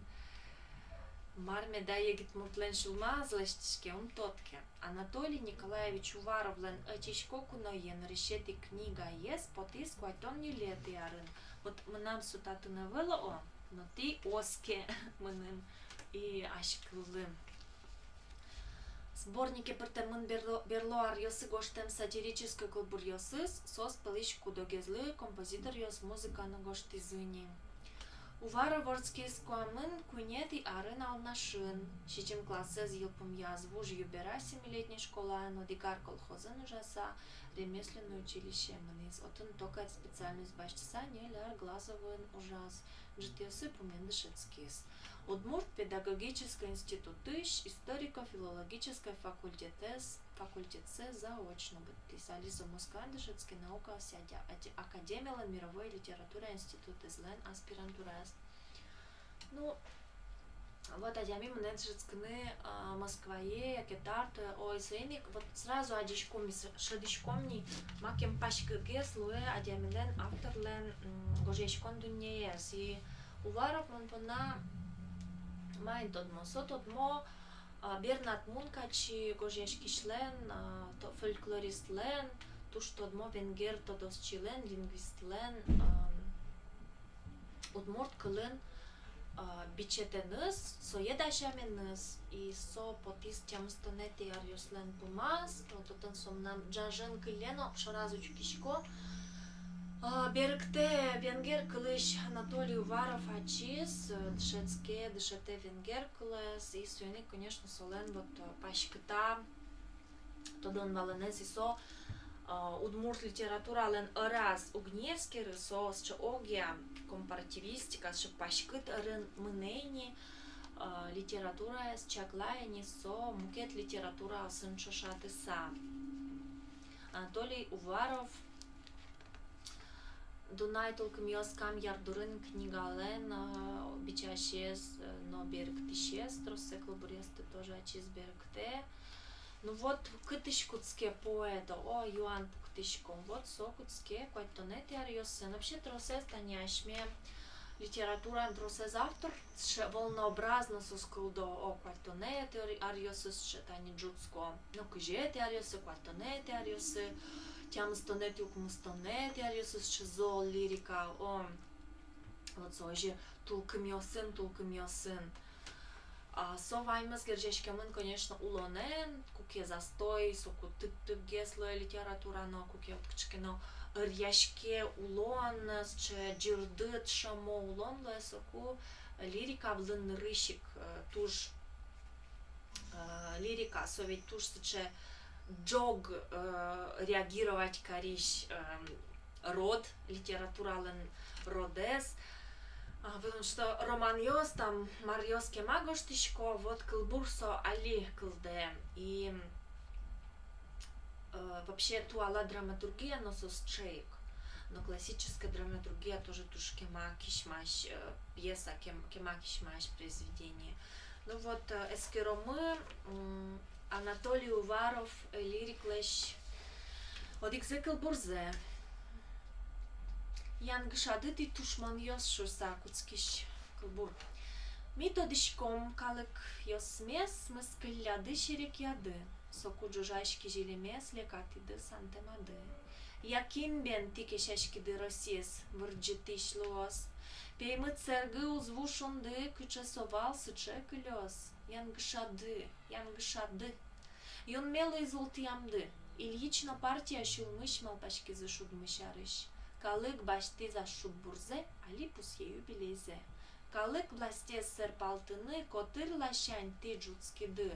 мар меда егит муртлэн сюлмаз лэсьтӥське, ум тодӥське. Анатолий Николаевич Уваровлэн «Ӧтисько куное» нырысетӥ книгаез потӥз куатьтон ньылетӥ арын. Вот мынам со татын ӧвӧл, о, но тӥ оске мыным и азькыллы. Сборнике пыртэмын берло, берло аръёсы гожтэм сатирической кылбуръёсыз, соос пӧлысь куд-огезлы композиторъёс музыка но гожтӥзы ини. Уваров вордскиз куамын куинетӥ арын Алнашын, сизьым классэз йылпумъяз Вуж Юбера семилетней школаын, одӥг ар колхозын ужаса, ремесленной училищее мынӥз, отын токарь специальность басьтыса, ньыль ар Глазовын ужаз, ӝытъёсы пумен дышетскиз. Удмурт педагогической институтысь историко-филологической факультетэз, факультетсэ заочно быдтӥз. Али со Москваын дышетске, наукаосъя аде-, академилэн мировой литература институтэзлэн аспирантураез. Ну, вот адями мынэ дышетскыны, а, Москвае яке Тартуе, ой, соин ик вот сразу адӟиськом, ш-, шӧдӥськом ни, макем паськытгес луэ адямилэн, авторлэн, м, гожъяськон дуннеез. И Уваров мон понна маин тодмо? Со тодмо, а, Бернат Мункачи гожъяськисьлэн, а, то-, фольклористлэн, туж тодмо венгер тодосчилэн, лингвистлэн, а, удмурт кылын, а, бичетэныз, сое дасяменыз, и со потӥз тямыстонэтӥ аръёслэн пумаз, вот отын со мынам ӝажын кылле но, шораз учкисько. А, берыктэ венгер кылысь Анатолий Уваров ачиз, э, дышетске, дышетэ венгер кылэз, и соин ик, конечно, солэн вот, э, паськыта тодон-валанэз, и со, а, удмурт литературалэн ӧраз уг ни эскеры, со сыӵе огъя компаративистика, сыӵе паськыт ӧрын мынэ ини, а, литератураез чакла ини со мукет литератураосын ӵошатыса. Анатолий Уваров «Дунай тулкымъёс Камъяр дурын» книгалэн, а, бичасез, э, но берыктӥсез, троссэ кылбуръёсты тоже ачиз берыктэ. Ну вот, кытысь кутске поэт, о, юан пук-, Тӥськом, вот со кутске куатьтонэтӥ аръёсы. Но вообще тросэз тани асьме литератураын тросэз автор сыӵе волнообразно соос кылдо: о, куатьтонэтӥ ар-, аръёсы сыӵе тани ӝутско, но кызетӥ аръёсы, куатьтонэтӥ аръёсы, тямыстонэтӥ, укмыстонэтӥ аръёсы сыӵе зол лирика, о, вот со озьы тулкымъёсын, тулкымъёсын. А со ваньмыз герӟаськемын, конечно, улонэн, куке застой, соку тып-тыпгес луэ литература но, куке вот кыӵе ке но ӧръяське улон, сыӵе ӟырдыт, шӧмо улон луэ, соку лирика вылын нырысь ик, э, туж, э, лирика, со ведь туж сыӵе ӝог, э, реагировать карись, э, род, литературалэн родэз. А, потому что романъёс, там, маръёс кема гожтӥсько, вот кылбур со али кылдэ. И, э, вообще туала драматургия но со сыӵе ик. Но классическая драматургия тоже туж кема кисьмась, э, пьеса, кем-, кема кисьмась произведение. Ну вот, э, эскеромы, м, Анатолий Уваров, э, лириклэсь одӥгзэ кылбурзэ. «Янгышады тӥ, тушмонъёс», шуыса кутскись кылбур. Ми тодӥськом калыкъёсмес, мыскылляды, серекъяды. Соку ӝужась кизилимес лекатӥды, сантэмады. Я кин бен тӥ кесяськиды Россиез вырӟытӥсь луоз? Пеймыт сэргы уз ву шунды, кыӵе со вал, сыӵе кылёз. Янгышады, янгышады. Юнме луиз ултӥямды. Ильич но партия сюлмысь малпаськизы шудмы сярысь. Калык басьтӥз ас шудбурзэ, али пусъе юбилейзэ. Калык властез сэрпалтыны котыр ласянь тӥ ӝутскиды.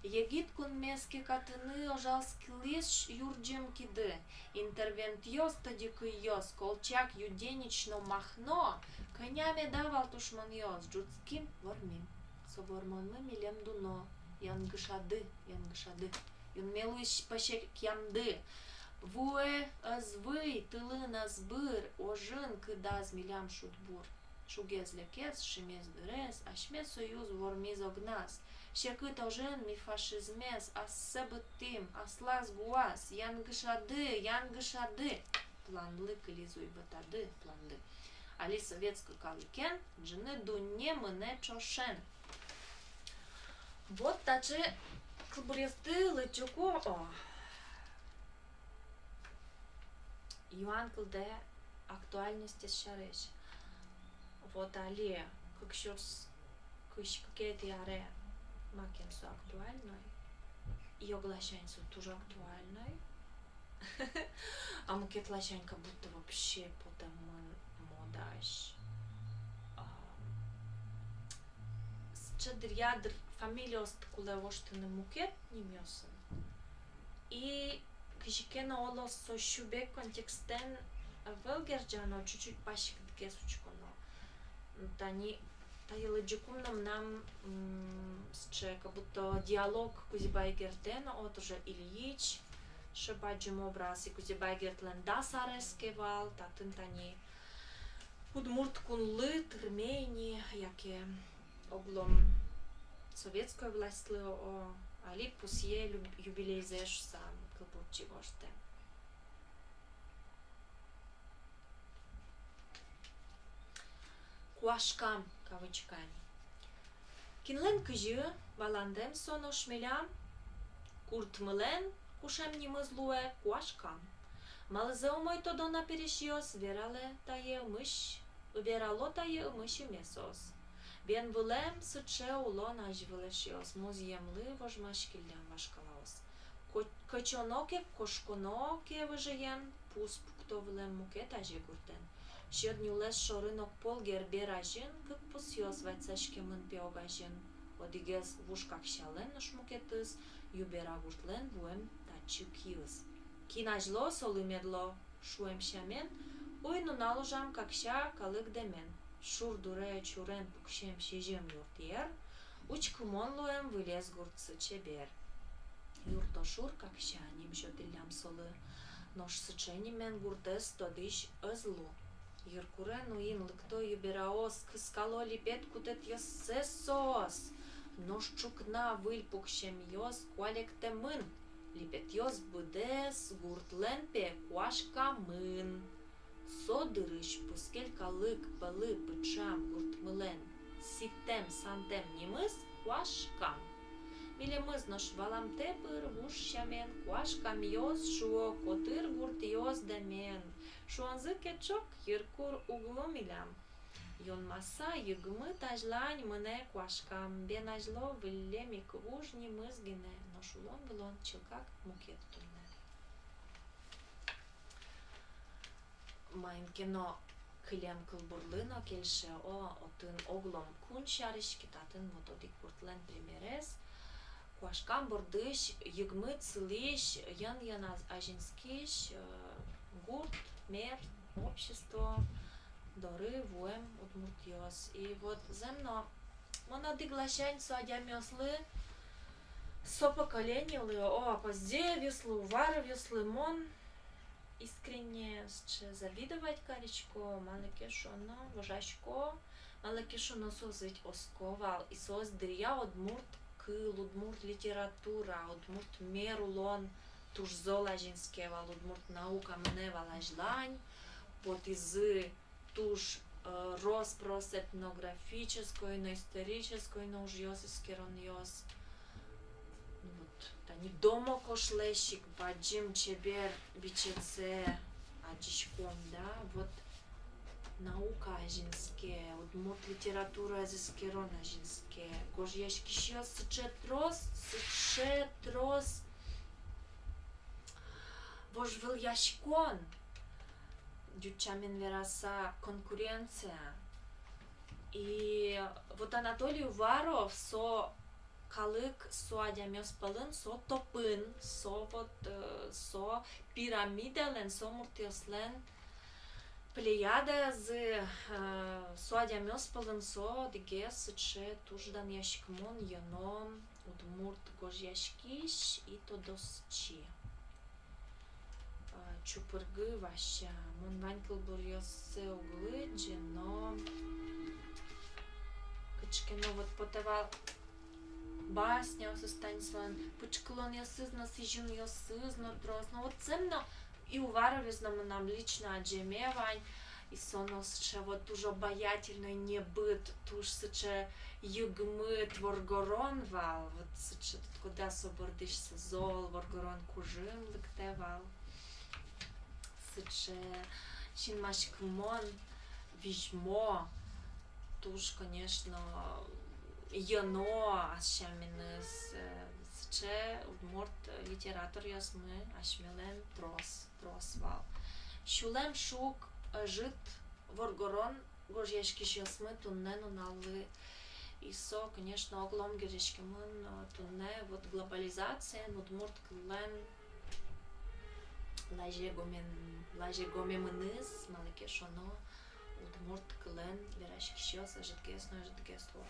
Егит кунмес кекатыны ожалскылӥз юрӟем киды. Интервентъёс, тӧдьы кыйёс, Колчак, Юденич но Махно, кӧня меда вал тушмонъёс, ӝутским, вормим. Со вормонмы милем дуно, янгышады, янгышады. Юнме луиз пӧсекъямды. Вуэ ӧз вый, тылын ӧз быр, ожын кыдаз милям шудбур. Шугез-лекез, шимес-дырез, асьме союз вормиз огназ. Секыт ожын ми фашизмез ассэ быдтӥм, аслаз гуаз, янгышады, янгышады. Планлы кылиз уйвӧтады, планлы. Али советской калыкен ӝыны дунне мынэ ӵошен. Вот таӵе кылбуръёсты лыдӟыку, о, юан кылдэ актуальностез сярысь. Вот али кык сюрс кызь кыкетӥ аре макен со актуальной. И огласянь со туж актуальной. А мукет ласянь как будто вообще потэмын модаысь. А, сыӵе дыръя дыр фамилиосты кулэ воштыны мукет нимъёсын. И кызьы ке но оло со сюбег контекстэн ӧвӧл герӟано, чуть-чуть паськытгес учконо. Тани тае лыдӟыкум но мынам, м, сыӵе как будто диалог Кузебай Гердэн, о, тоже Ильич, сыӵе бадӟым образ, и Кузебай Гердлэн дас арез ке вал, татын тани удмурт кунлы тырме ини, яке оглом советской властьлы, о, али пусъе лю-, юбилейзэ шуса кылбурчи гожтэ. Куашкам, кавычками. Кинлэн кызьы, валандэм со, нош милям гуртмылэн кушем нимыз луэ Куашкам. Малызэ умой тодо на пересьёс, вералэ тае ымысь, верало тае ымысь ымесос. Бен вылэм сыӵе улон азьвыл, эшъёс, музъемлы вожмаськиллям вашкалаос. Ко-, кӧчоно ке, кошконо ке выжыен, пус пукто вылэм мукет азе гуртэн. Сьӧд нюлэс шоры нокпол Гербер азьын кык пусъёс ватсаськемын пе огазьын. Одӥгез вуж Каксялэн, нош мукетыз Юбера гуртлэн вуэм татчы киыз. Кин азьло, солы мед ло, шуэм сямен, уй-нунал ужам Какся калык дэмен. Шур дуре чурен пуксем сизьым юртъер, учкымон луэм вылез гуртсы чебер. Юртошур Какся ним сётӥллям солы, нош сыӵе нимен гуртэз тодӥсь ӧз лу. Йыркуре нуин лыкто Юбераос, кыскало липет кутэтъёссэс соос. Нош ӵукна выль пуксемъёс куалектэмын. Липетъёс быдэс гуртлэн, пе, куашкамын. Со дырысь бускель калык пӧлы пыӵам гуртмылэн ситэм-сантэм нимыз Куашкам. Милемыз нош валамтэ пыр вуж сямен, куашкамъёс шуо котыр гуртъёс дэмен. Шуонзы ке ӵок, йыркур уг лу милям. Юнмаса, Йыгмыт азьлань мынэ Куашкам, бен азьло выллем ик вуж нимыз гинэ, нош улон-вылон чылкак мукет туннэ. Маин ке но кылем кылбурлы но кельше, о, отын оглом кун сярысь ке, татын вот одӥг гуртлэн примерез. Куашкам бордысь Йыгмыт сылӥсь, йӧн-йӧн аз-, азинскись, э, гурт, мер, общество доры вуэм удмуртъёс. И вот зэм но, мон одӥг ласянь со адямиослы, со поколениелы, о, Поздеевъёслы, Уваровъёслы мон искренне сыӵе завидовать карисько, малы ке шуоно, вожасько, малы ке шуоно, соос ведь оско вал, и соос дыръя удмурт кыл, удмурт литература, удмурт мер улон туж зол азинске вал, удмурт наука мынэ вал азьлань, потӥзы туж, э, рос-прос этнографической но, исторической но ужъёс, эскеронъёс. Ну вот, тани Домокошлэсь ик бадӟым чебер бичетсэ адӟиськом, да, вот наука азинске, удмурт литератураез эскерон азинске, гожъяськисьёс сыӵе трос, сыӵе трос вожвылъяськон, ӟуч сямен вераса, конкуренция. И вот Анатолий Уваров со калык, со адямиос пӧлын, со топын, со вот, э, со пирамидалэн, со муртъёслэн плеядаязы, э, со адямиос пӧлын со одӥгез сыӵе туж данъяськымон, йӧно удмурт гожъяськись и тодосчи. А, Чупыргы Вася. Мон вань кылбуръёссэ уг лыдӟы, но кыӵе ке но вот потэ вал басняосыз, тани солэн пыӵкылонъёсыз но, сӥзьымъёсыз но трос. Но вот зэм но и Уваровез но мынам лично адӟеме вань. И со но сыӵе вот туж обаятельной, небыт, туж сыӵе йыгмыт воргорон вал, вот сыӵе, тодӥськоды-а, со бордысь со зол воргорон кужым лыктэ вал. Сыӵе синмаськымон, визьмо, туж, конечно, йӧно ас сяменыз, э, сыӵе удмурт литераторъёсмы асьмелэн трос, трос вал. Сюлэм шуг, ӧжыт воргорон гожъяськисьёсмы туннэ нуналлы. И со, конечно, оглом герӟаськемын, э, туннэ вот глобализациен, удмурт кыллэн лазегомен-, лазегомемыныз, малы ке шуоно удмурт кылэн вераськисьёс ӧжытгес но ӧжытгес луо.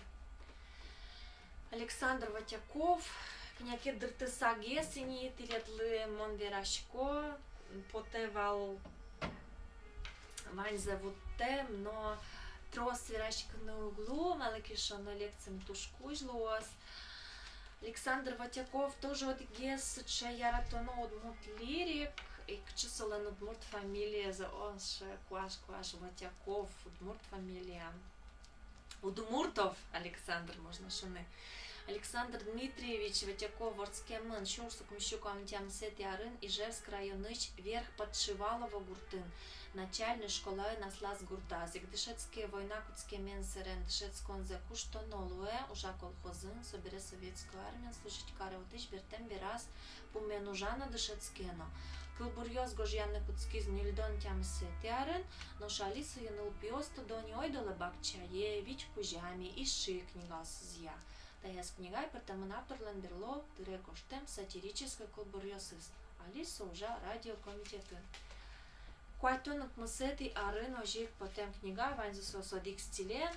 Александр Вотяков, кӧня ке дыртысагес ини тӥледлы мон верасько, потэ вал ваньзэ вуттэм, но трос вераськыны уг лу, малы ке шуоно лекциямы туж кузь луоз. Александр Вотяков тоже одӥгез сыӵе яратоно удмурт лирик, и кыӵе солэн удмурт фамилиез, о, сыӵе куаш, куаш, Вотяков, удмурт фамилия. Удмуртов Александр, можно шуыны. Александр Дмитриевич Вотяков вордскемын сюрс укмыс сю куамын тямысэтӥ арын Ижевск районысь Верх-Подшивалово гуртын, начальной школаын аслаз гуртаз ик дышетске. Война кутскемен сэрен дышетсконзэ куштоно луэ, ужа колхозын, собере Советской Армиын служить каре, отысь бертэм бераз пумен ужа но, дышетске но. Кылбуръёс гожъяны кутскиз ньыльдон тямысэтӥ арын, нош али сое нылпиос тодо ни «Ойдолэ бакчае», «Вить кузяме», «Иши» книгаосызъя. Таяз книгае пыртэмын авторлэн берло тыре гожтэм сатирической кылбуръёсыз. Али со ужа радиокомитетын. Куатьтон укмысэтӥ арын озьы ик потэм книга, ваньзы соос одӥг стилен.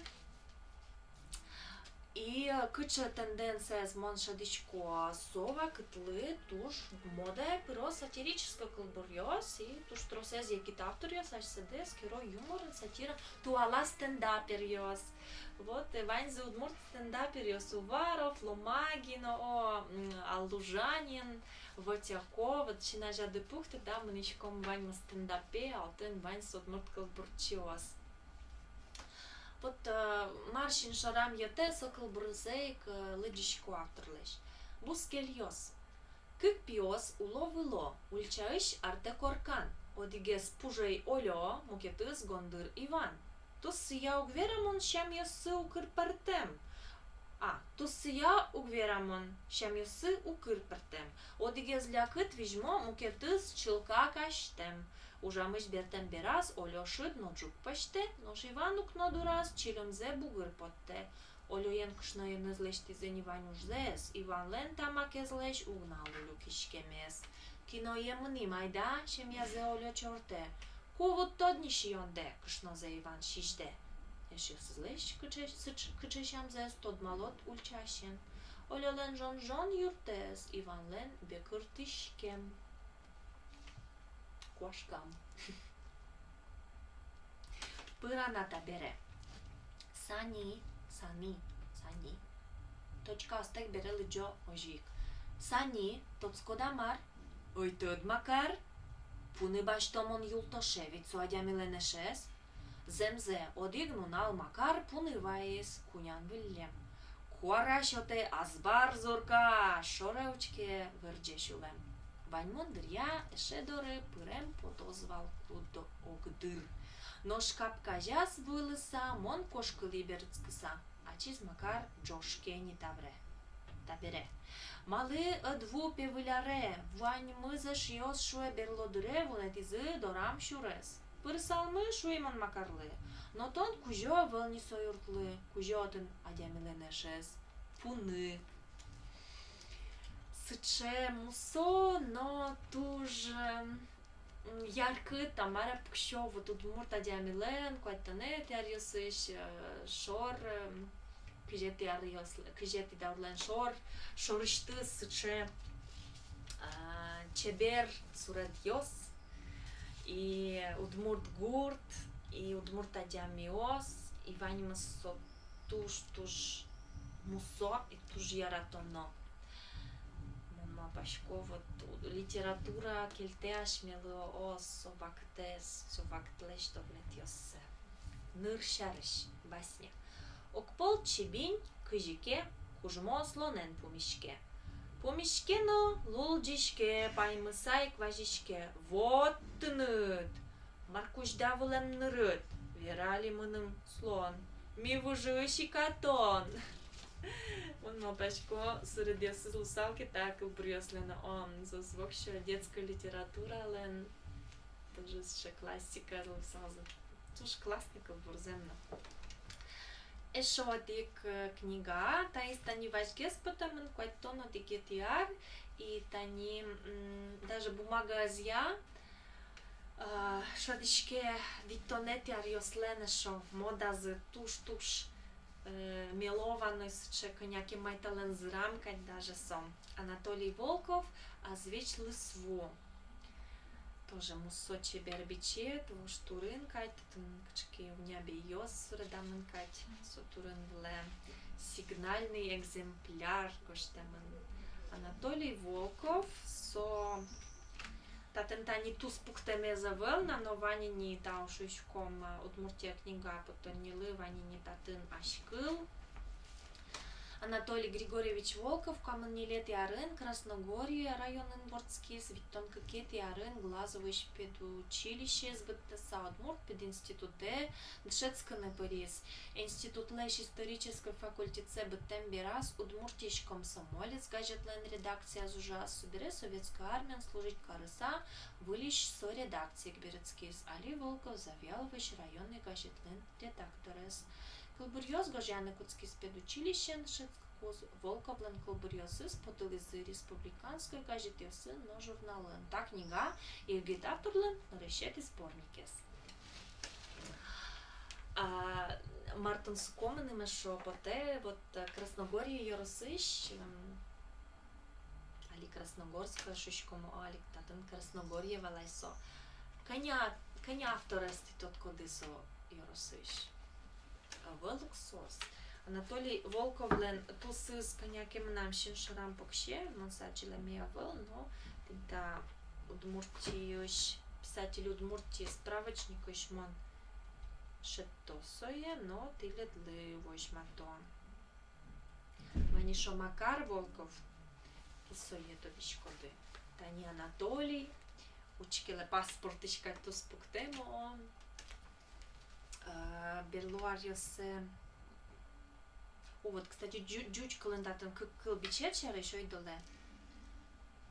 И, э, кыӵе тенденцияез мон шӧдӥсько, со вакытлы туж модае пыро сатирической кылбуръёс, и туж тросэз егит авторъёс асьсэды эскеро юморен, сатирен, туала стендаперъёс. Вот, э, ваньзы удмурт стендаперъёс: Уваров, Ломагин, о, м, а, Лужанин, Вотяко, вот син азяды пуктэ, да, мынӥськом ваньмы стендапе, а отын вань со удмурт кылбурчиос. Вот, э, мар син шорам йӧтэ, со кылбурзэ ик, э, лыдӟисько авторлэсь. Бускельёс. Кык пиос уло-выло, ульчаысь артэ коркан. Одӥгез Пужей Олё, мукетыз Гондыр Иван. Туссыя уг вера мон, сямъёссы укыр пӧртэм. А, туссыя уг вера мон, сямъёссы укыр пӧртэм. Одӥгез лякыт визьмо, мукетыз чылкак азьтэм. Ужамысь бертэм бераз Олё шыд но ӝук пӧзьтэ, нош Иван укно дураз чилымзэ бугыр поттэ. Олёен кышноеныз лэсьтӥзы ни вань ужзэс, Иванлэн та макезлэсь уг на луы люкиськемез. Киное мынӥм, айда, семьязэ Олё чортэ. Ку вуттод ни сиёндэ, кышнозэ Иван сизьдэ. Эшъёсызлэсь кыӵе, сыӵ-, кыӵе сямзэс тодмалод ульчаысен. Олёлэн жон-жон юртэз, Иванлэн бекыртӥськем. Куашкам. Пырана табере. Сани, Сани, Сани. Точкаостэк бере лыдӟо озьы ик. Сани, тодӥськод-а мар? Ӧйтӧд, Макар. Пуны басьто мон юлтоше, ведь со адямилэн эшез. Зэмзэ, одӥг нунал Макар пуны вайиз, кунян выллем. Куара сётэ азбар зурка, шоре учке, вырӟе сюлэм. Ваньмон дыръя эше доры пырем потоз вал куд-ог дыр. Нош капка азяз вуылыса, мон кошкылӥ берытскыса. Ачиз Макар ӝожке ни табере. Табере. Малы ӧд ву, пе, выль аре? Ваньмыз эшъёс, шуэ, берло дыре вунэтӥзы дорам сюрес. Пырысалмы, шуи мон Макарлы, но тон кузё ӧвӧл ни со юртлы, кузё отын адямилэн эшез. Пуны. Сыӵе мусо, но туж, м, яркыт, а мар-а, пуксё вот удмурт адямилэн куатьтонэтӥ аръёсысь, э, шор, э, кызетӥ аръёс, кызетӥ даурлэн шор, шорысьтыз сыӵе, а, чебер суредъёс, и удмурт гурт, и удмурт адямиос, и ваньмыз со туж-туж мусо и туж яратоно. Мон малпасько, вот, литература кельтэ асьмелы, о, со вакытэз, со вакытлэсь тодметъёссэ. Ныр сярысь басня. Огпол чибинь кызьы ке кужмо слонэн пумиське. Пумиське но лулӟиське, паймыса ик вазиське: «Вот тыныд! Мар кузьда вылэм нырыд? Вера али мыным, слон, ми выжыысь ик-а тон?» Мон малпасько, суредъёсыз луысал ке та кылбуръёслэн, о, соос воксё детской литературалэн тоже сыӵе классика луысалзы. Туж классный кылбур, зэм но. Эшшо одӥг, э, книга, таиз тани вазьгес потэмын, куатьтон одӥгетӥ ар, и тани, м, даже бумагаезъя, э, шӧдӥське, витьтонэтӥ аръёслэн эшшо модазы туж-туж, э, мелованный, сыӵе кӧня ке майталэн зырам кадь даже со. Анатолий Волков, «Азвесь лысву». Тоже мусо чебер бичет, вож турын кадь, татын кыӵе ке уня бейёс суредамын кадь, со турын вылэм «Сигнальный экземпляр» гожтэмын. Анатолий Волков, со татын тани туспуктэмез ӧвӧл на, но вань ини та, шуиськом, «Удмуртия» книга поттоннилы, вань ини татын азькыл. Анатолий Григорьевич Волков куамын ньылетӥ арын Красногорье районын вордскиз, витьтон кыкетӥ арын Глазовысь педучилищеез быдтыса, удмурт пединститутэ дышетскыны пыриз. Институтлэсь исторической факультетсэ быдтэм бераз «Удмуртиысь комсомолец» газетлэн редакцияз ужаз, собере Советской Армиын служить карыса, выльысь со редакцие ик берытскиз. Али Волков Завьяловысь районной газетлэн редакторез. Кылбуръёс гожъяны кутскиз педучилищеын дышетскыкуз. Волковлэн кылбуръёсыз потылӥзы республиканской газетъёсын но журналын. Та книга — егит авторлэн нырысетӥ сборникез. А, мар тунсыко мыным эшшо потэ, вот, э, Красногорье ёросысь, м, али Красногорское шуиськом, али татын Красногорье вал ай со. Кӧня, кӧня авторез тӥ тодӥськоды со ёросысь? Ӧвӧл ук соос. Анатолий Волковлэн тусыз кӧня ке мынам син шорам пуксе, мон со адӟылэме ӧвӧл, но Та Удмуртиысь, «Писатели Удмуртии» справочникысь мон шедьто сое, но тӥледлы возьмато. Вань ещё Макар Волков, и сое тодӥськоды. Тани Анатолий, учкелэ, паспортысь кадь туспуктэмын. Э, берло аръёсы. О, вот, кстати, ӟу-, ӟуч кылын татын кык кыл бичет сярысь, ойдолэ,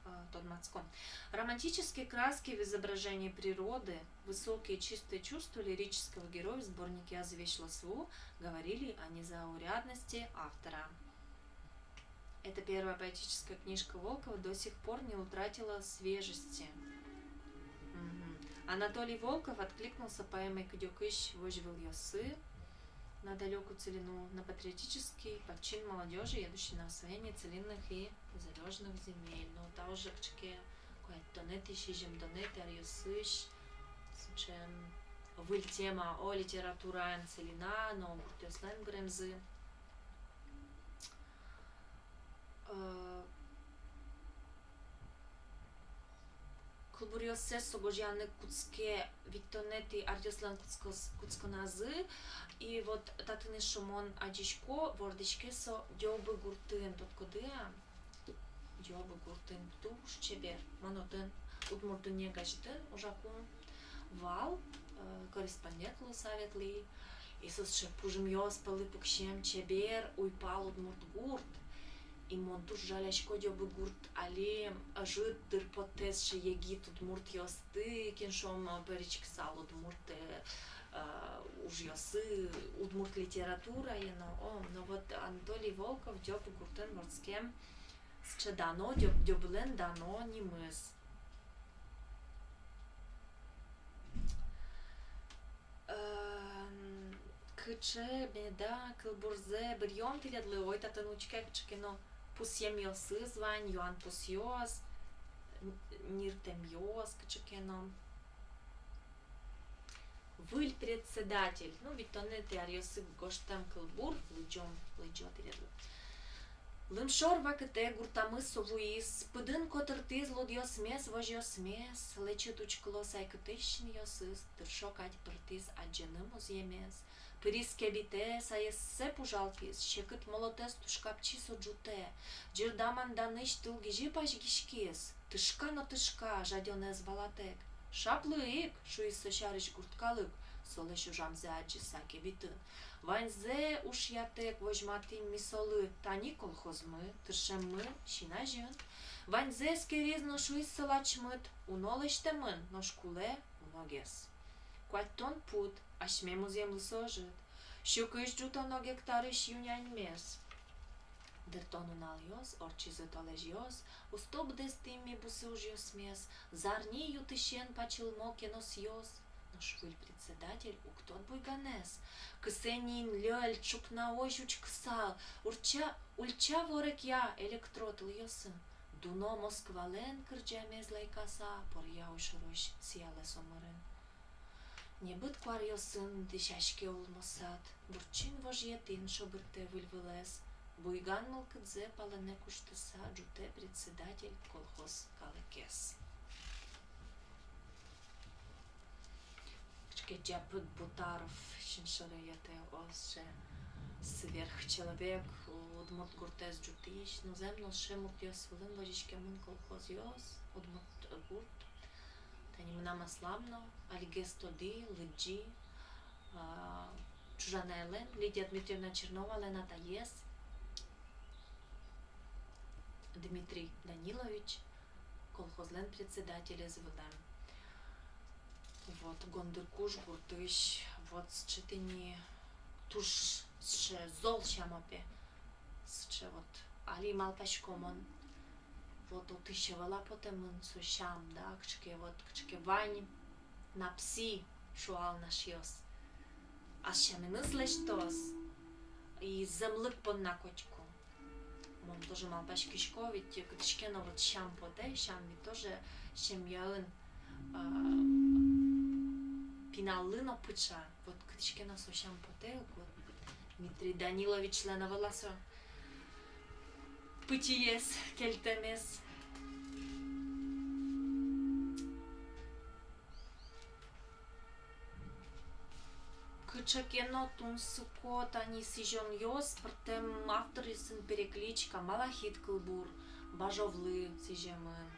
э, тодматском. Романтические краски в изображении природы, высокие чистые чувства лирического героя в сборнике «Азвесь лысву» говорили о незаурядности автора. Эта первая поэтическая книжка Волкова до сих пор не утратила свежести. Мгм. Анатолий Волков откликнулся поэмой «Кыдёкысь возьвылъёсы на далёкую целину», на патриотический почин молодёжи, едущей на освоение целинных и залёжных земель. Но та уже кыӵе ке куатьтонэтӥ, сизьымдонэтӥ аръёсысь, сыӵе выль тема, о, литератураен целина но гуртъёслэн быремзы. Э, кылбуръёссэ со гожъяны кутске витьтонэтӥ аръёслэн кутскос-, кутсконазы. И вот татын ишо мон адӟисько, вордӥське со Дёбы гуртын, тодӥськоды-а? Дёбы гуртын туж чебер. Мон отын «Удмурт дунне» газетын ужаку вал, э, корреспондент луыса ветлӥ. И со сыӵе пужымъёс пӧлы пуксем чебер уйпал удмурт гурт. И мон туж жалясько, Дёбы гурт али ӧжыт дыр потэ сыӵе егит удмуртъёсты, кин, шуом, пыриськысал удмурт, э, э, ужъёсы, удмурт литературае но. О, но вот Анатолий Волков Дёбы гуртын вордскем. Сыӵе дано, Дё-, Дёбылэн дано нимыз. Эм, кыӵе меда кылбурзэ быръём тӥледлы, ой, татын учке, кыӵе ке но пусъемъёсыз вань, юан пусъёс, н-, ниртэмъёс кыӵе ке но. «Выль председатель». Ну, витьтонэтӥ аръёсы гожтэм кылбур, лыдӟом, лыдӟо тӥледлы. Лымшор вакытэ гуртамы со вуиз, пыдын котыртӥз лудъёсмес, возьёсмес, лэчыт учкыло сайкытэсь синъёсыз, тыршо кадь пыртӥз адӟыны музъемез. Пыриз кебитэ, саессэ пужалтӥз, секыт молотэз туж капчи со ӝутэ. Ӟырдаманданысь тылгизьы пазьгиськиз, тышка но тышка, жадёнэз валатэк. «Шаплы ик», — шуиз со сярысь гурт калык, солэсь ужамзэ адӟыса кебитын. Ваньзэ ушъятэк возьматӥм ми солы, тани колхозмы, тыршеммы син азьын. Ваньзэ эскериз но шуиз со лачмыт: уно лэсьтэмын, нош кулэ уногес. Куатьтон пуд, асьме музъемлы со ӧжыт. Сю кызь ӝутоно гектарысь ю-няньмес. Дыртон нуналъёс, ортчизы толэзьёс, усто быдэстӥм ми бусы ужъёсмес, зарни ю тысен пачылмо кеносъёс. Нош выль председатель уг тоды буйганэз. Кысэ ни ин льӧль ӵукнаозь учкысал, ульча, ульча ворекъя электротылъёсын. Дуно Москвалэн кырӟамез лайкаса, поръя уйшорозь сиялэ со мырын. Небыт куаръёсын дӥсяське улмо сад, буртчин вожъетӥн шобыртэ выль вылэз. Буйган мылкыдзэ палэнэ куштыса, ӝутэ председатель колхоз калыкез. Кыӵе ке Ӟапык Бутаров син шоры йӧтэ, о, сыӵе сверхчеловек, удмурт гуртэз ӝутӥсь. Но зэм но, сыӵе муртъёс вылын возиськемын колхозъёс, удмурт гурт. Тани мынам аслам но, алигес тодӥ, лыдӟи, а, чужанаелэн, Лидия Дмитриевна Черновалэн атаез, Дмитрий Данилович, колхозлэн председателез вылэм. Вот, Гондыркуш гуртысь, вот, сыӵе тӥни туж сыӵе зол сямо, пе. Сыӵе вот, али малпасько мон, вот, отысь ӧвӧл-а потэмын со сям, да, кыӵе ке, вот, кыӵе ке вань на пси, шуал на шиос. Ас сяменыз лэсьтоз, и зэмлык понна котьку. Мон тоже малпаськисько, ведь кытысь ке но вот сям потэ, сям ведь тоже семьяын, а, пиналлы но пыӵа. Вот кытысь ке но со сям потэ, вот Дмитрий Даниловичлэн ӧвӧл-а со пытьыез, кельтэмез. Кыӵе ке но тунсыко тани сӥзёнъёс пӧртэм авторъёсын перекличка, малахит кылбур, Бажовлы сӥземын.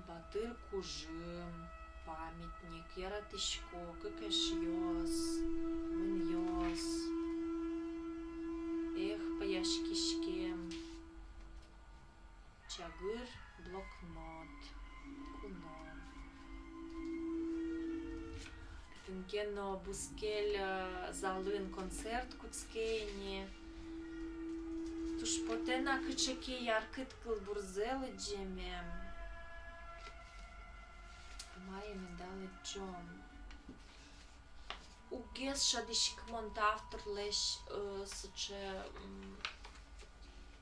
Батыр кужым, памятник, яратӥсько, кык эшъёс, вынъёс. Эх, пӧяськиськем. Чагыр блокнот. Куно. Тӥни ке но бускель, э, залын концерт кутске ини. Туж потэ на кыӵе ке яркыт кылбурзэ лыдӟеме. Мае меда лыдӟом? Уг гес шӧдӥськы мон та авторлэсь, э, сыӵе, м,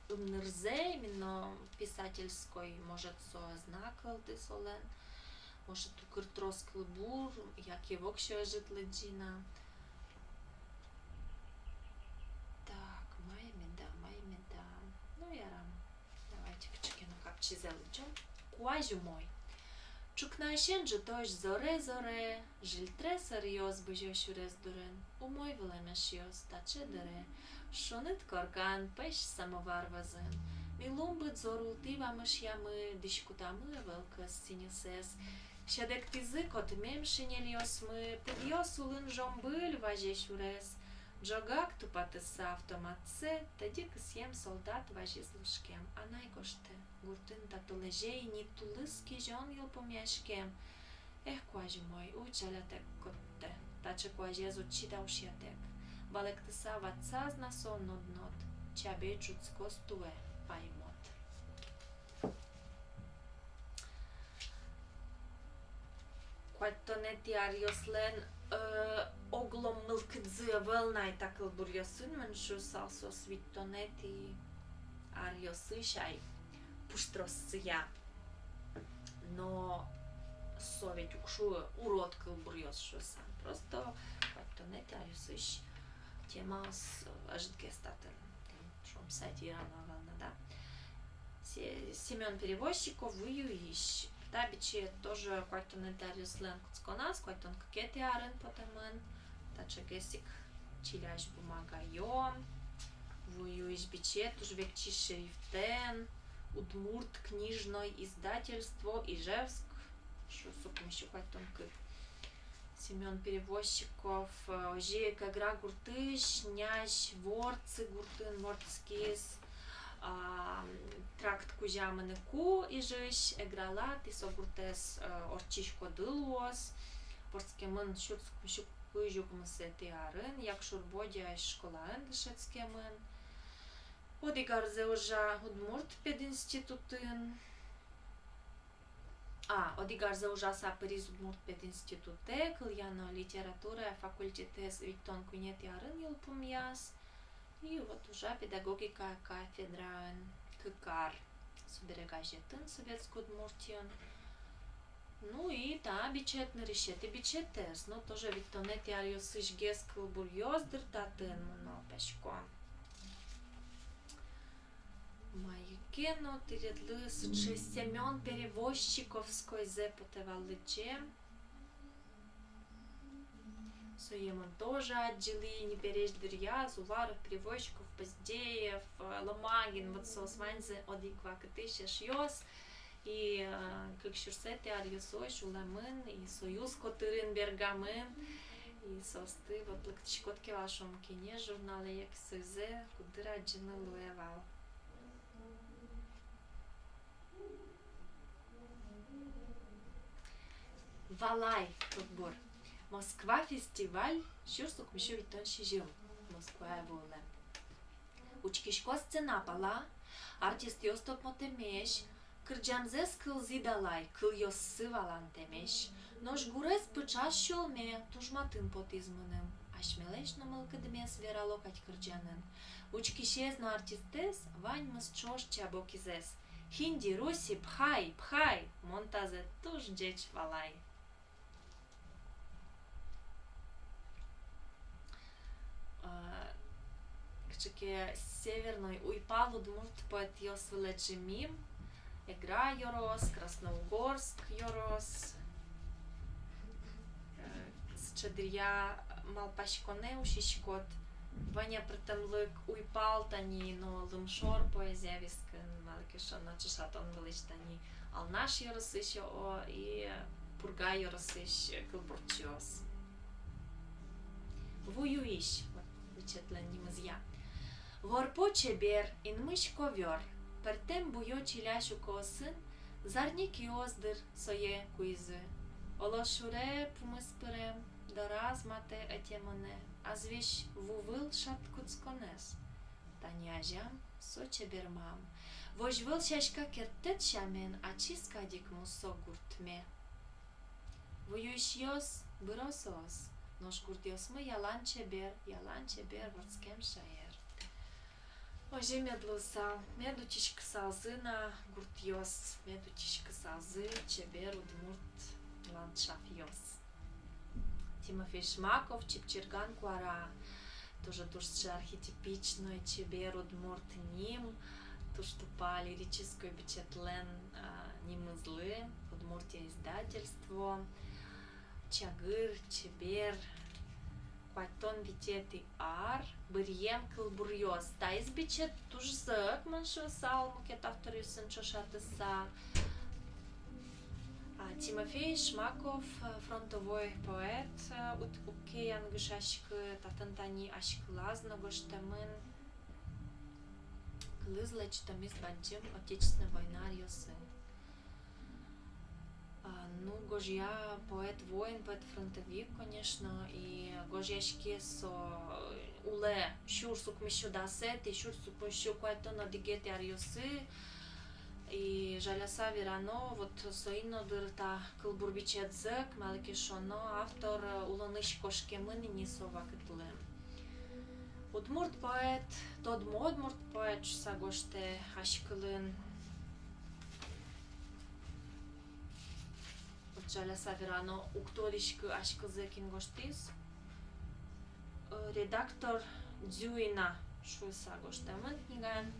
ымнырзэ, именно писательской, может, со ӧз на кылды солэн, может, укыр трос кылбур, яке воксё ӧжыт лыдӟи на. Так, мае меда, мае меда. Ну, ярам. Давайте кыӵе ке но капчизэ лыдӟом. Куазь умой. Ӵукнаысен ӝытозь зоре-зоре, жильтре сӧръёс бызё сюрес дурын, умой вылэм эшъёс таӵе дыре. Шуныт коркан, пӧсь самовар вӧзын. Ми лумбыт зор ултӥ вамышъямы, дӥськутамы ӧвӧл кӧс сӥньысэз. Сьӧдэктӥзы котымем шинельёсмы, пыдъёс улын жомбыль вазе сюрес. Ӝогак тупатыса автоматсэ, тӧдьы кысъем солдат вазиз лушкем. Анай гожтэ: гуртын татолэзе ини тулыс кизён йылпумъяськем. Эх, куазь умой, уд жалятэк коттэ, таӵе куазез уд сида ушъятэк. Валэктыса ватсаз на со нод-нод, чабей ӝутскоз туэ паймод. Куатьтонэтӥ аръёслэн, э, оглом мылкыдзы ӧвӧл на ай та кылбуръёсын, мон шуысал, соос витьтонэтӥ аръёсысь ай пуштроссыя. Но со ведь уг шуы урод кылбуръёс шуыса. Просто куатьтонэтӥ аръёсысь темаос, э, ӧжытгес татын. Шуом, сатира но ӧвӧл на, да. Се-, Семён Перевозчиков, «Вуюись». Та бичет тоже куатьтонэтӥ аръёслэн кутсконаз, куатьтон кыкетӥ арын потэмын. Таӵегес ик чилясь бумагаё. «Вуюись» бичет, туж векчи шрифтэн. Удмурт книжной издательство, Ижевск, сюрс укмыссю куатьтон кык. Семён Перевозчиков, э, озьы ик Эгра гуртысь, Нязь Ворцы гуртын вордскиз, а, тракт кузя мыныку Ижысь Эграла, тӥ со гуртэз, э, ортчиськоды луоз. Вордскемын сюрс укмыссю кызь укмысэтӥ арын, Якшур-Бӧдьяысь школаын дышетскемын. Одӥг арзэ ужа удмурт пединститутын. А, одӥг арзэ ужаса пыриз удмурт пединститутэ, кылъя но литературая факультетэз витьтон куинетӥ арын йылпумъяз. И вот ужа педагогика кафедраын кык ар, собере газетын, «Советской Удмуртиын». Ну и та бичет, нырысетӥ бичетэз, но тоже витьтонэтӥ аръёсысь гес кылбуръёс дыр татын, мон малпасько. Мае ке но тӥледлы сыӵе Семён Перевозчиковскойзэ потэ вал лыдӟем. Сое мон тоже адӟылӥ ни пересь дыръяз: Уваров, Перевозчиков, Поздеев, э, Ломагин, вот соос ваньзы одӥг вакытысь эшъёс. И, э, кык сюрсэтӥ аръёсозь улэмын, и союз котырын бергамын, и соосты вот лыктӥськод ке вал, шуом, «Кенеш» журналэ, яке соизэ куддыр адӟыны луэ вал. «Валай» кылбур. Москва фестиваль, сюрс укмыссю витьтон сизьым, Москвае вуылэм. Учкисько сцена пала, артистъёс тодмотэмесь, кырӟамзэс кылзӥ Далай, кылъёссы валантэмесь. Нош гурез пыӵаз сюлме, туж матын потӥз мыным. Асьмелэсь но мылкыдмес верало кадь кырӟанын. Учкисез но артистэз ваньмыз ӵош чабо кизэс. Хинди, руси, бхай, бхай, мон тазэ туж ӟеч валай. А, кыӵе ке северной, уйпал удмурт поэтъёс вылэ ӝемим. Эгра ёрос, Красногорск ёрос. Э, сыӵе дыръя малпаськонэ усиськод. Вань-а пӧртэмлык уйпал тани но лымшор поэзия вискын, малы ке шуоно ӵошатон вылысь тани Алнаш ёросысь, о, и Пурга ёросысь кылбурчиос. «Вуюись», вот, бичетлэн нимызъя. Горпо чебер, инмысь ковёр, пӧртэм буё чиля сюкоосын, зарни киос, дыр, сое куизы. Оло, шуре пумыз пырем, дораз матэ ӧте монэ, азвесь ву выл шат кутсконэз. Тани азям со чебермам. Возь выл сяська керттэт сямен, ачиз кадь ик мусо гуртме. Вуюисьёс быро соос, нош гуртъёсмы ялан чебер, ялан чебер вордскем шаер. Озьы мед луысал, мед утиськысалзы на гуртъёс, мед утиськысалзы чебер удмурт ландшафтъёс. Тимофей Шмаков, «Чипчирган куара». Тоже туж сыӵе архетипичной, чебер удмурт ним, туж тупа лирической бичетлэн, а, нимызлы, «Удмуртия» издательство. Чагыр, чебер, куатьтон витетӥ ар, быръем кылбуръёс. Таиз бичет туж зӧк, мон шуысал, мукет авторъёсын ӵошатыса. А, Тимофей Шмаков, э, фронтовой поэт, э, уд-, уг ке янгышаськы, татын тани азькылаз но гожтэмын, кылыз лэчытэмез бадӟым Отечественной война аръёсы. А, ну, гожъя поэт-воин, поэт-фронтовик, конечно, и гожъяське со, э, улэ сюрс укмыссю дасэтӥ, сюрс укмыссю куатьтон одӥгетӥ аръёсы. И жаляса верано, вот соин но, дыр, та кылбур бичет зӧк, малы ке шуоно автор, э, улонысь кошкемын ини со вакытлы. Удмурт поэт, тодмо удмурт поэт шуыса гожтэ азькылын. Вот жаляса верано, уг тодӥськы, азькылзэ кин гожтӥз. Э, редактор Дзюина шуыса гожтэмын книгаын.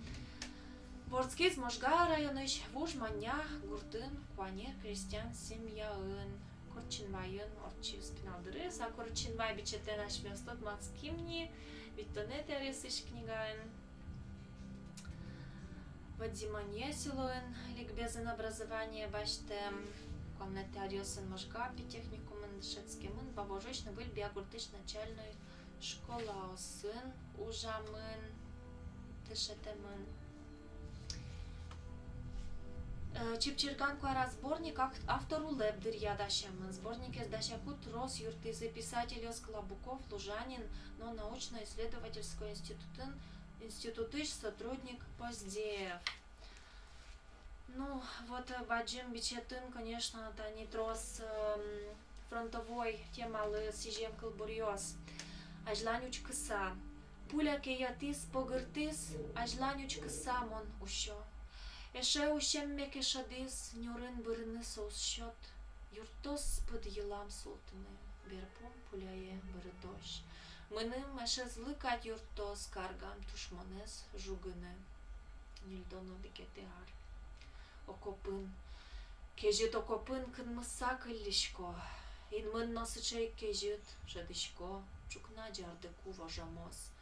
Вордскиз Можга районысь Вуж Манья гуртын, куанер крестьян семьяын. Корчинвайын ортчиз пинал дырыз, а Корчинвай бичетлэн асьмеос тодматским ни витьтонэтӥ аръёсысь книгаын. Вадиманья селоын ликбезын образование басьтэм, куамынэтӥ аръёсын Можга педтехникумын дышетскемын, Вавожысь но Выль Биягуртысь начальной школаосын ужамын, дышетэмын. Э, «Чипчирган куара» сборник ак-, автор улэп дыръя дасямын. Сборникез дасяку трос юрттӥзы писательёс Клабуков, Лужанин но научно-исследовательской институтын, институтысь сотрудник Поздеев. Ну, вот, э, бадӟым бичетын, конечно, тани трос, эм, фронтовой темалы сӥзем кылбуръёс. «Азьлань учкыса». Пуля ке йӧтӥз, погыртӥз, азьлань учкыса мон усё. Эше усемме ке шӧдӥз, нюрын бырыны со уз сёт. Юрттоз пыд йылам султыны, берпум пуляе бырытозь. Мыным эшезлы кадь юрттоз каргам тушмонэз жугыны. Ньыльдон одӥгетӥ ар. Окопын. Кезьыт окопын кынмыса кыллисько. Инмын но сыӵе ик кезьыт, шӧдӥсько, ӵукна ӟардыку вожомоз.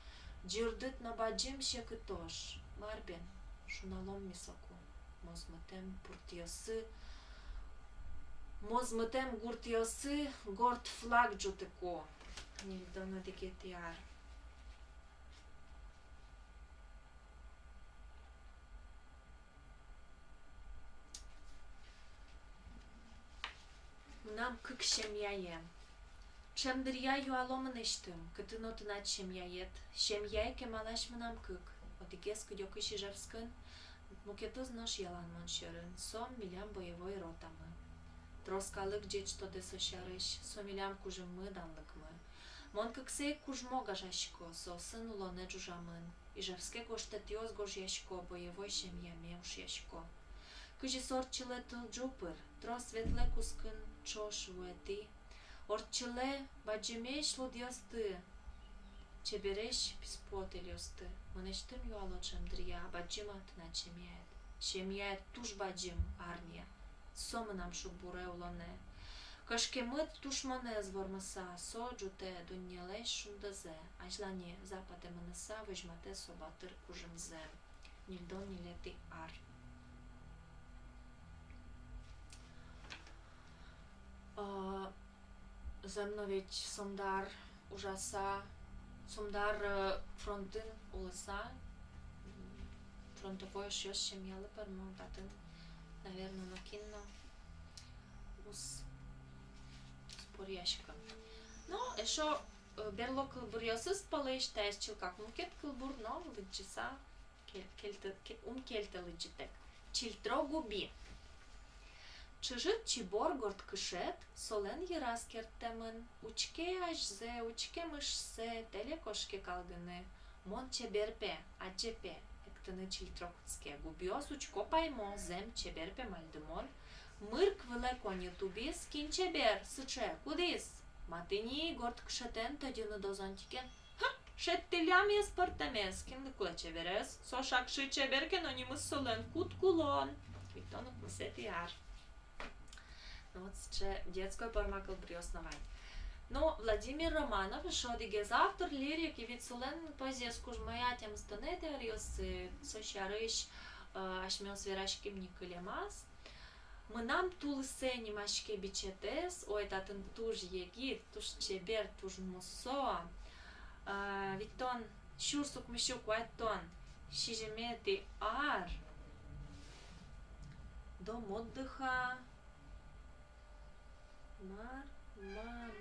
Ӟырдыт но бадӟым секыт ож, мар бен, шуналом ми соку. Мозмытэм гуртъёсы, мозмытэм гуртъёсы горд флаг ӝутыку. Ньыльдон одӥгетӥ ар. Мынам кык семьяе. Ӵем дыръя юало мынэсьтым: кытын о тынад семьяед? Семьяе кемалась мынам кык. Одӥгез кыдёкысь Ижевскын, мукетыз нош ялан мон сьӧрын. Со милям боевой ротамы. Трос калык ӟеч тодэ со сярысь, со милям кужыммы, данлыкмы. Мон кыксэ ик кужмо гажасько, соосын улонэ ӝужамын. Ижевске гожтэтъёс гожъясько, боевой семьяме ушъясько. Кызьы со ортчылэ тыл ӝу пыр, трос ветлэ кускын ӵош вуэтӥ. Ортчылэ бадӟымесь лудъёсты, чебересь писпуотэльёсты. Мынэсьтым юало ӵем дыръя: бадӟым-а тынад семьяед? Семьяед туж бадӟым — армия. Со мынам шуг-буре улонэ. Кышкемыт тушмонэз вормыса, со ӝутэ дуннелэсь шундэзэ, азьлане западэ мыныса, возьматэ со батыр кужымзэ. Ньыльдон ньылетӥ ар. А, зэм но ведь сомында ар ужаса, сомында ар, э, фронтын улыса, м, фронтовой эшъёс семьялы пӧрмом, татын, наверно, нокин но уз споръяськы. Но эшшо, э, берло кылбуръёсыз пӧлысь таиз чылкак мукет кылбур, но лыдӟыса кел-, кельты-, ке-, ум кельтэ лыдӟытэк. «Чильтро губи». Чыжыт чибор горд кышет солэн йыраз керттэмын. Учке азьзэ, учке мышсэ, тэле кошке калгыны. Мон чебер пе, адӟе пе, эктыны чильтро кутске. Губиос учко, паймо, зэм, чебер пе мальдымон. Мырк вылэ коньы тубиз: кин чебер сыӵе, кудӥз? Матыни горд кышетэн тӧдьыны до зонтикен. Ха! Шедьтӥллямез пӧртэмез, кинлы кулэ чеберез? Со шакшы чебер ке но, нимыз солэн куд кулон. Витьтон укмысэтӥ ар. Ну вот сыӵе детской порма кылбуръёс но вань. Но Владимир Романов эшшо одӥгез автор, лирик, и ведь солэн поэзиез кужмоя тямыстонэтӥ аръёсы, со сярысь, э, асьмеос вераським ни кылемаз. «Мынам тулысэ» нимаське бичетэз, ой, татын туж егит, туж чебер, туж мусо. А, витьтон, сюрс укмыссю куатьтон сизьыметӥ ар. Дом отдыха. Мар, мам.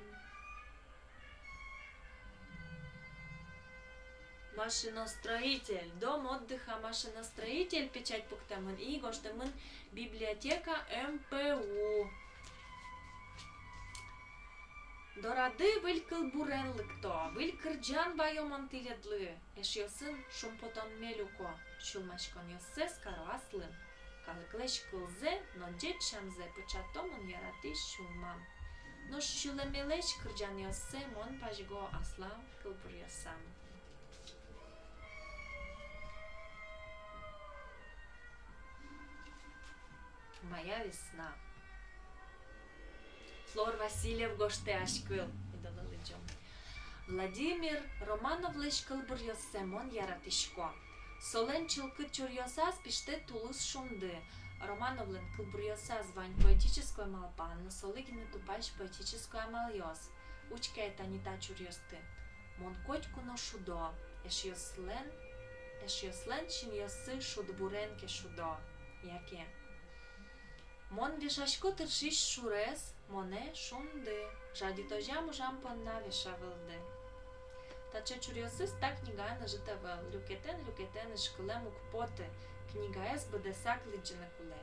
Машиностроитель. Дом отдыха «Машиностроитель» печать пуктэмын и гожтэмын «Библиотека М П У». Дорады выль кылбурен лыкто, выль кырӟан ваё мон тӥледлы. Эшъёсын шумпотонме люко, сюлмаськонъёссэс каро аслым. Калыклэсь кылзэ но ӟеч сямзэ пыӵато мон яратӥсь сюлмам. Нош сюлэмелэсь кырӟанъёссэ мон пазьго аслам кылбуръёсам. «Моя весна». Флор Васильев гожтэ азькыл, ойдолэ лыдӟом. Владимир Романовлэсь кылбуръёссэ мон яратӥсько. Солэн чылкыт чуръёсаз пиштэ тулыс шунды. Романовлэн кылбуръёсаз вань поэтической малпан, но солы гинэ тупась поэтической амалъёс. Учке ай тани та чуръёсты. Мон котьку но шудо, эшъёслэн, эшъёслэн синъёссы шудбурен ке шудо. Яке: мон вешасько тыршись шурез, монэ шунды, жадьытозям ужам понна веша вылды. Таӵе чуръёсыз та книгаын ӧжыт ӧвӧл, люкетэн-люкетэн ишкылэм уг поты, книгаез быдэсак лыдӟыны кулэ.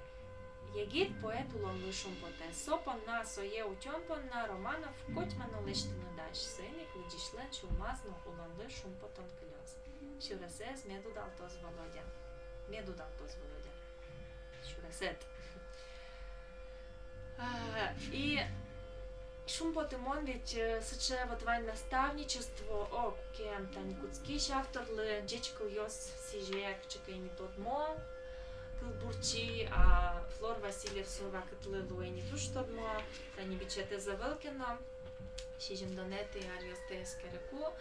Егит поэт улонлы шумпотэ. Со понна, сое утён понна Романов котьма но лэсьтыны дась, соин ик лыдӟисьлэн сюлмаз но улонлы шумпотон кылёз. Сюресэз мед удалтоз, Володя. Мед удалтоз, Володя. Сюресэд. А, и шумпотымон ведь, э, сыӵе вот вань наставничество, о, куке тани кутскись авторлы ӟеч кылъёс сӥзе кыӵе ке ини тодмо кылбурчи, а Флор Васильев со вакытлы луэ ини туж тодмо, тани бичетэз ӧвӧл ке но, сизьымдонэтӥ аръёсты эскерыку,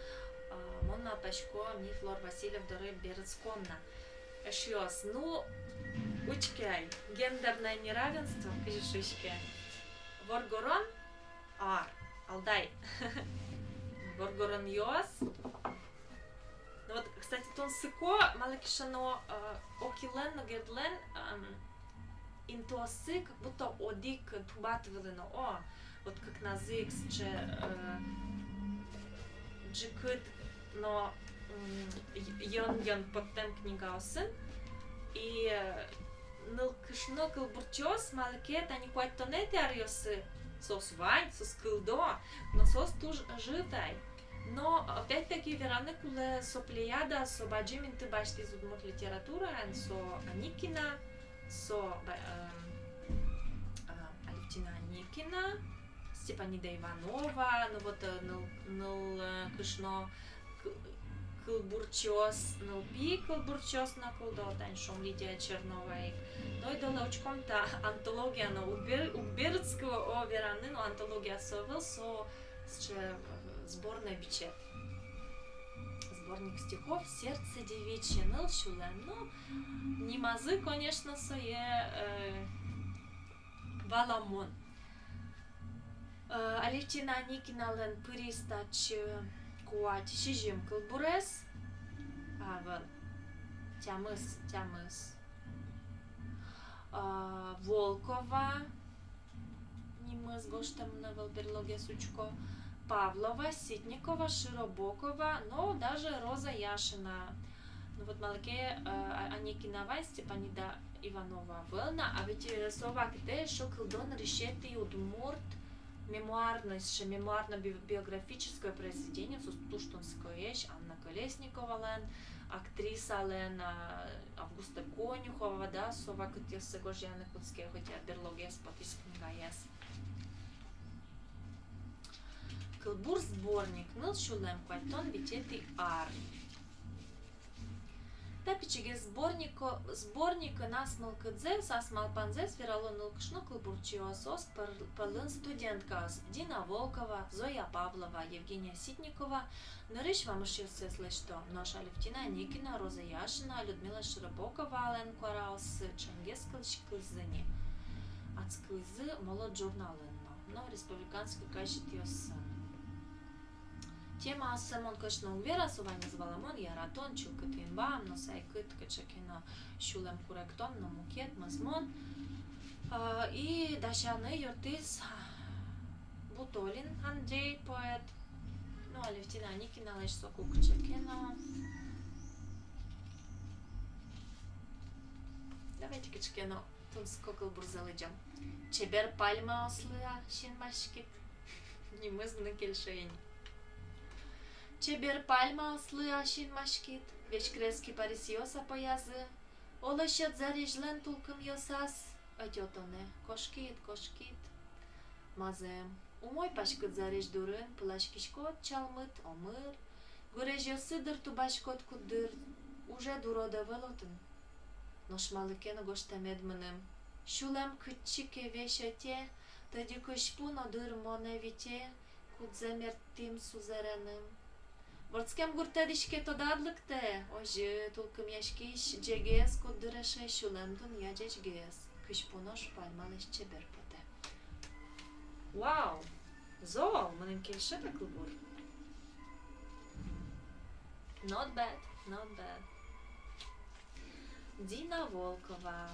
а, мон малпасько, ми Флор Васильев доры берытском на. Эшъёс, ну, учке ай, гендерное неравенство, кызьы шуиське. Воргорон ар, Алдай. Воргоронъёс. Ну вот, кстати, тунсыко, малы ке шуоно, э, Окилэн но Гердлэн, эм, интыоссы как будто одӥг тубат вылын но, о, вот кыкназы ик сыӵе, э, ӝикыт но, м, й-, йӧн-йӧн поттэм книгаосын. И, э, нылкышно кылбурчиос, малы ке тани куатьтонэтӥ аръёсы соос вань, соос кылдо, но соос туж ӧжыт ай. Но опять-таки вераны кулэ, со плеяда, со бадӟым инты басьтӥз удмурт литератураын, со Аникина, со ба-, эм, а, Алевтина Аникина, Степанида Иванова, ну вот, э, ныл-, ныл-, э, кышно, к-, кылбурчиос, нылпи кылбурчиос но кылдо, тани шуом, Лидия Чернова ик. Но ойдолэ учком, та антология но уг бер-, уг берытскы, о, вераны, но антология со ӧвӧл, со сыӵе, э, сборной бичет. Сборник стихов «Сердце девичье», ныл сюлэм. Ну, нимазы, конечно, сое, э, валамон. Э, Алевтина Аникиналэн пыриз татчы куать-сизьым кылбурез. А, вал. Тямыс, тямыс. А, Волкова нимыз гожтэмын ӧвӧл, берлогес учко. Павлова, Ситникова, Широбокова, но даже Роза Яшина. Ну вот малы ке, э, а-, Аникина вань, Степанида Иванова ӧвӧл на, а ведь, э, со вакытэ эшшо кылдо нырысетӥ удмурт мемуарной, сыӵе мемуарно-би-, биографическое произведение, со туж тунсыкоесь, Анна Колесниковалэн, актрисалэн, а, Августа Конюхова, да, со вакытъёссэ гожъяны кутске, хотя берлогес потӥз книгаез. Кылбур сборник, ныл сюлэм, куатьтон витетӥ ар. Та пичигес сборнико-, сборникын ас мылкыдзэс, ас малпанзэс верало нылкышно кылбурчиос, соос пӧл-, пӧлын студенткаос Дина Волкова, Зоя Павлова, Евгения Ситникова, нырысь вамышъёссэс лэсьто, нош Алевтина Аникина, Роза Яшина, Людмила Широбоковалэн куараоссы ӵемгес кылӥськылӥзы ни. Адскылӥзы «Молот» журналын но, но республиканской газетъёсын. Темаоссэ мон, конечно, уг вера, со ваньмыз валамон: яратон, чылкыт инбам но сайкыт кыӵе ке но сюлэм куректон но мукет мӧзмон. А, и дасяны юрттӥз Бутолин Андрей, поэт. Ну, Алевтина Аникиналэсь соку кыӵе ке но. Давайте кыӵе ке но тунсыко кылбурзэ лыдӟом. «Чебер пальмаослы-а синмаськид?» Нимыз мыным кельше ини. «Чебер пальмаослы-а синмаськид, веськрес кипарисъёс-а поязы, оло, сьӧд зарезьлэн тулкымъёсаз, ӧтё тонэ, кошкид, кошкид. Ма зэм, умой паськыт зарезь дурын пыласькиськод чалмыт омыр, гурезьёссы дыр тубаськод, куддыр ужед урод ӧвӧл отын. Нош малы ке но гожтэмед мыным: сюлэм кытчы ке весь ӧте, тӧдьы кызьпу но дыр монэ вите, кудзэ мерттӥм сузэреным. Вордскем гуртэд иське тодад лыктэ, озьы тулкымъяськись ӟегез, куддыр эше сюлэм дунъя ӟечгес, кызьпу нош пальмалэсь чебер потэ». Вау! Зол, мыным кельше та кылбур. Not bad, not bad. Дина Волкова.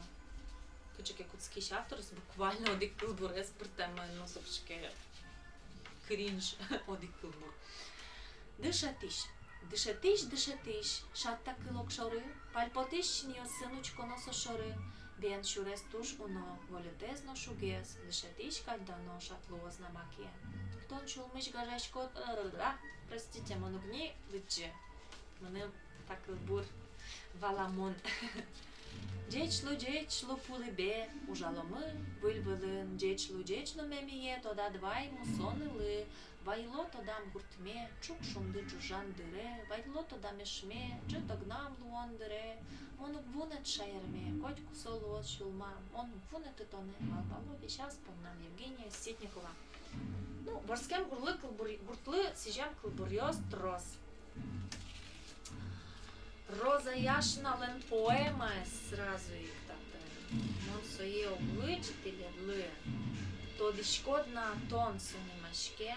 Кыӵе ке кутскись авторез, буквально одӥг кылбурез пыртэмын, но со кыӵе ке кринж, одӥг кылбур. «Дышетӥсь». Дышетӥсь, дышетӥсь, шат та кыл огшоры, пальпотӥсь синъёсын учконо со шоры. Бен сюрес туж уно, вольытэз но шугез, дышетӥсь кадь дано шат луоз на маке. Тон сюлмысь гажаськод, р-р-р-а, простите, мон уг ни лыдӟы. Мыным та кылбур валамон. Ӟеч лу, ӟеч лу, пулы бе, ужаломы выль вылын. Ӟеч лу, ӟеч лу, мемие, тодад вай мусонылы. Вайыло тодам гуртме, ӵук шунды ӝужан дыре, вайыло тодам эшме, ӝыт огнам луон дыре. Мон уг вунэты шаерме, котьку со луоз сюлмам, мон уг вунэты тонэ, малпало весь ас поннам. Евгения Ситникова. Ну, вордскем гуртлы кылбур-, гуртлы сӥзем кылбуръёс трос. Роза Яшиналэн поэмаез сразу ик татын. Мон сое уг лыдӟы тӥледлы. «Тодӥськод на-а тон», со нимаське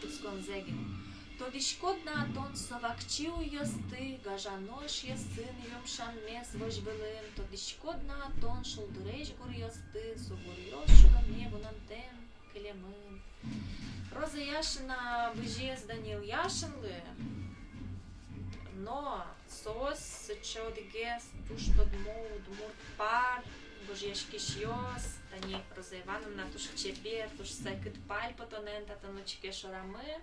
кутсконзэ гинэ. «Тодӥськод на-а тон со вакчи уйёсты, гажано эшъёсын юмшаммес возь вылын? Тодӥськод на-а тон шулдыресь гуръёсты, со гуръёс сюлэмме вунэмтэм кылемын?» Роза Яшина бызиз Даниил Яшинлы, но соос сыӵе одӥгез туж тодмо удмурт пар, гожъяськисьёс. Тани Роза Ивановна туж чебер, туж сайкыт пальпотонэн татын учке шорамы.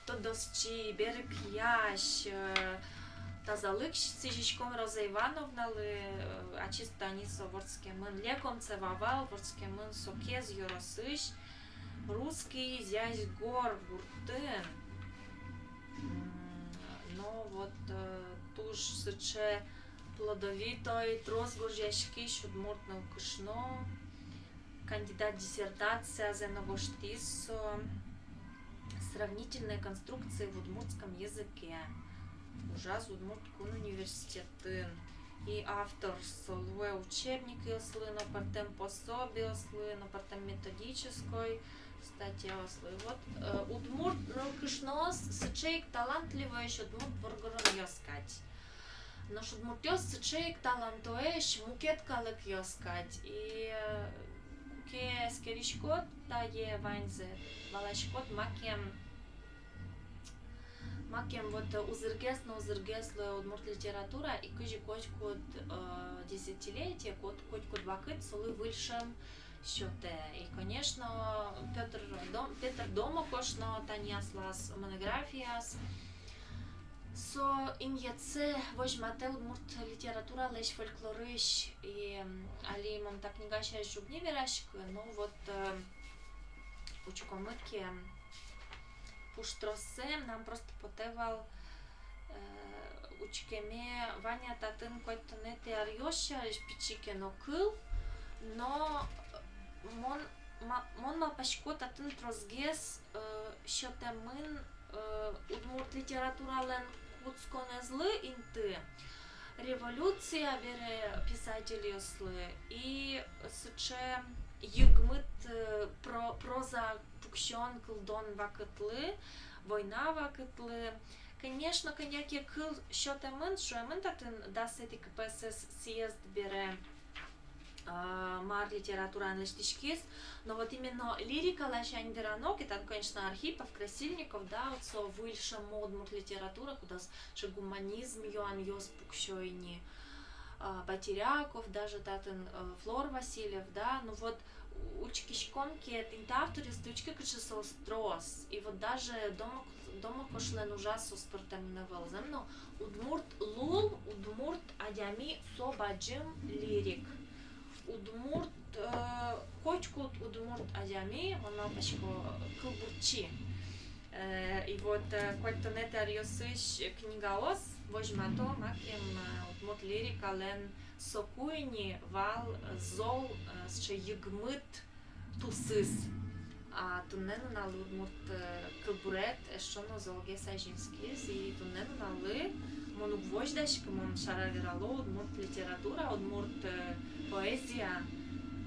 Тодосчи, берыкъясь, э, тазалык сӥзиськом Роза Ивановналы, э, ачиз тани со вордскемын, Лекомцево вал, вордскемын со Кез ёросысь Русский Зязьгор гуртын. М, Вот, э, туж сыӵе плодовитой, трос гожъяськись удмурт нылкышно, кандидат диссертациязэ но гожтӥз со «Сравнительные конструкции в удмуртском языке». Ужаз Удмурт кун университетын. И автор со луэ учебникъёслы но, пӧртэм пособиослы но, пӧртэм методической статьяослы. Вот, э, удмурт нылкышноос сыӵе ик талантливоесь удмурт воргоронъёс кадь. Нош удмуртъёс сыӵе ик талантоесь мукет калыкъёс кадь. И, э, куке эскериськод тае ваньзэ, валаськод, макем, макем вот, э, узыргес но узыргес луэ удмурт литература, и кызьы котькуд, э, десятилетие, кот-, котькуд вакыт солы выль шӧм сётэ. И, конечно, Пётр Дом-, Пётр Домокош но тани аслаз монографияз со инъетсэ возьматэ удмурт литературалэсь, фольклорысь. И, м, али мон та книга сярысь уг ни вераськы, но вот, э, учкомы ке, пуштроссэ, мынам просто потэ вал, э, учкеме, вань-а татын куатьтонэтӥ аръёс сярысь пичи ке но кыл, но, э, мон ма-, мон малпасько, татын тросгес, э, сётэмын, э, удмурт литературалэн кутсконэзлы инты, революция бере писательёслы и сыӵе йыгмыт, э, про-, проза пуксён, кылдон вакытлы, война вакытлы. Конечно, кӧня ке кыл сётэмын, шуэмын татын дасэтӥ КПСС съезд бере, а, мар литератураын лэсьтӥськиз. Но вот именно лирика ласянь верано ке, татын, конечно, Архипов, Красильников, да, вот со выль шӧмо удмурт литература, кудаз сыӵе гуманизм юанъёс пуксё ини, а, Потеряков, даже татын, э, Флор Васильев, да, ну вот, учкиськом ке, тӥни та авторъёсты учке, кыӵе соос трос. И вот даже Домок-, Домокошлэн ужаз соос пӧртэмын ӧвӧл, зэм но, удмурт лул, удмурт адями — со бадӟым лирик. Удмурт, э, котькуд удмурт адями, мон малпасько, кылбурчи. Э, и вот, э, куатьтонэтӥ аръёсысь книгаос возьмато макем, э, удмурт лирикалэн соку ини вал, э, зол, э, сыӵе йыгмыт тусыз. А туннэ нуналлы удмурт, э, кылбурет эшшо но золгес азинскиз, и туннэ нуналлы мон уг возьдаськы, мон шара верало, удмурт литература, удмурт, э, поэзия,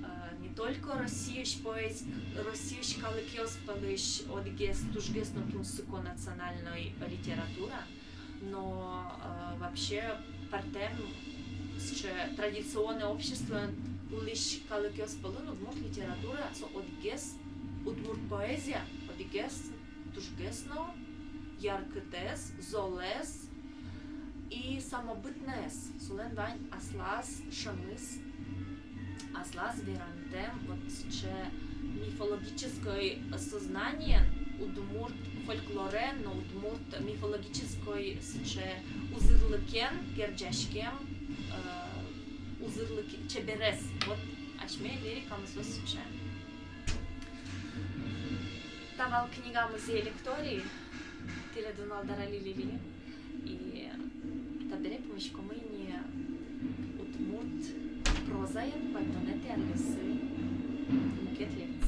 э, не только Россиысь поэз-, Россиысь калыкъёс пӧлысь одӥгез тужгес но тунсыко национальной литература, но, э, вообще пӧртэм сыӵе традиционной обществоын улӥсь калыкъёс пӧлын удмурт литература — со одӥгез, удмурт поэзия — одӥгез тужгес но яркытэз, золэз и самобытноез. Солэн вань аслаз шӧмыз, аслаз верантэм, вот сыӵе мифологической сознаниен, удмурт фольклорен но удмурт мифологической сыӵе узырлыкен герӟаськем, э, узырлык чеберез. Вот асьме лирикамы со сыӵе. Та вал книга музей лекторий, тӥледын вал Дарали Лили. И табере пумиськомы ини удмурт прозаен куатьтонэтӥ аръёсы мукет лекция.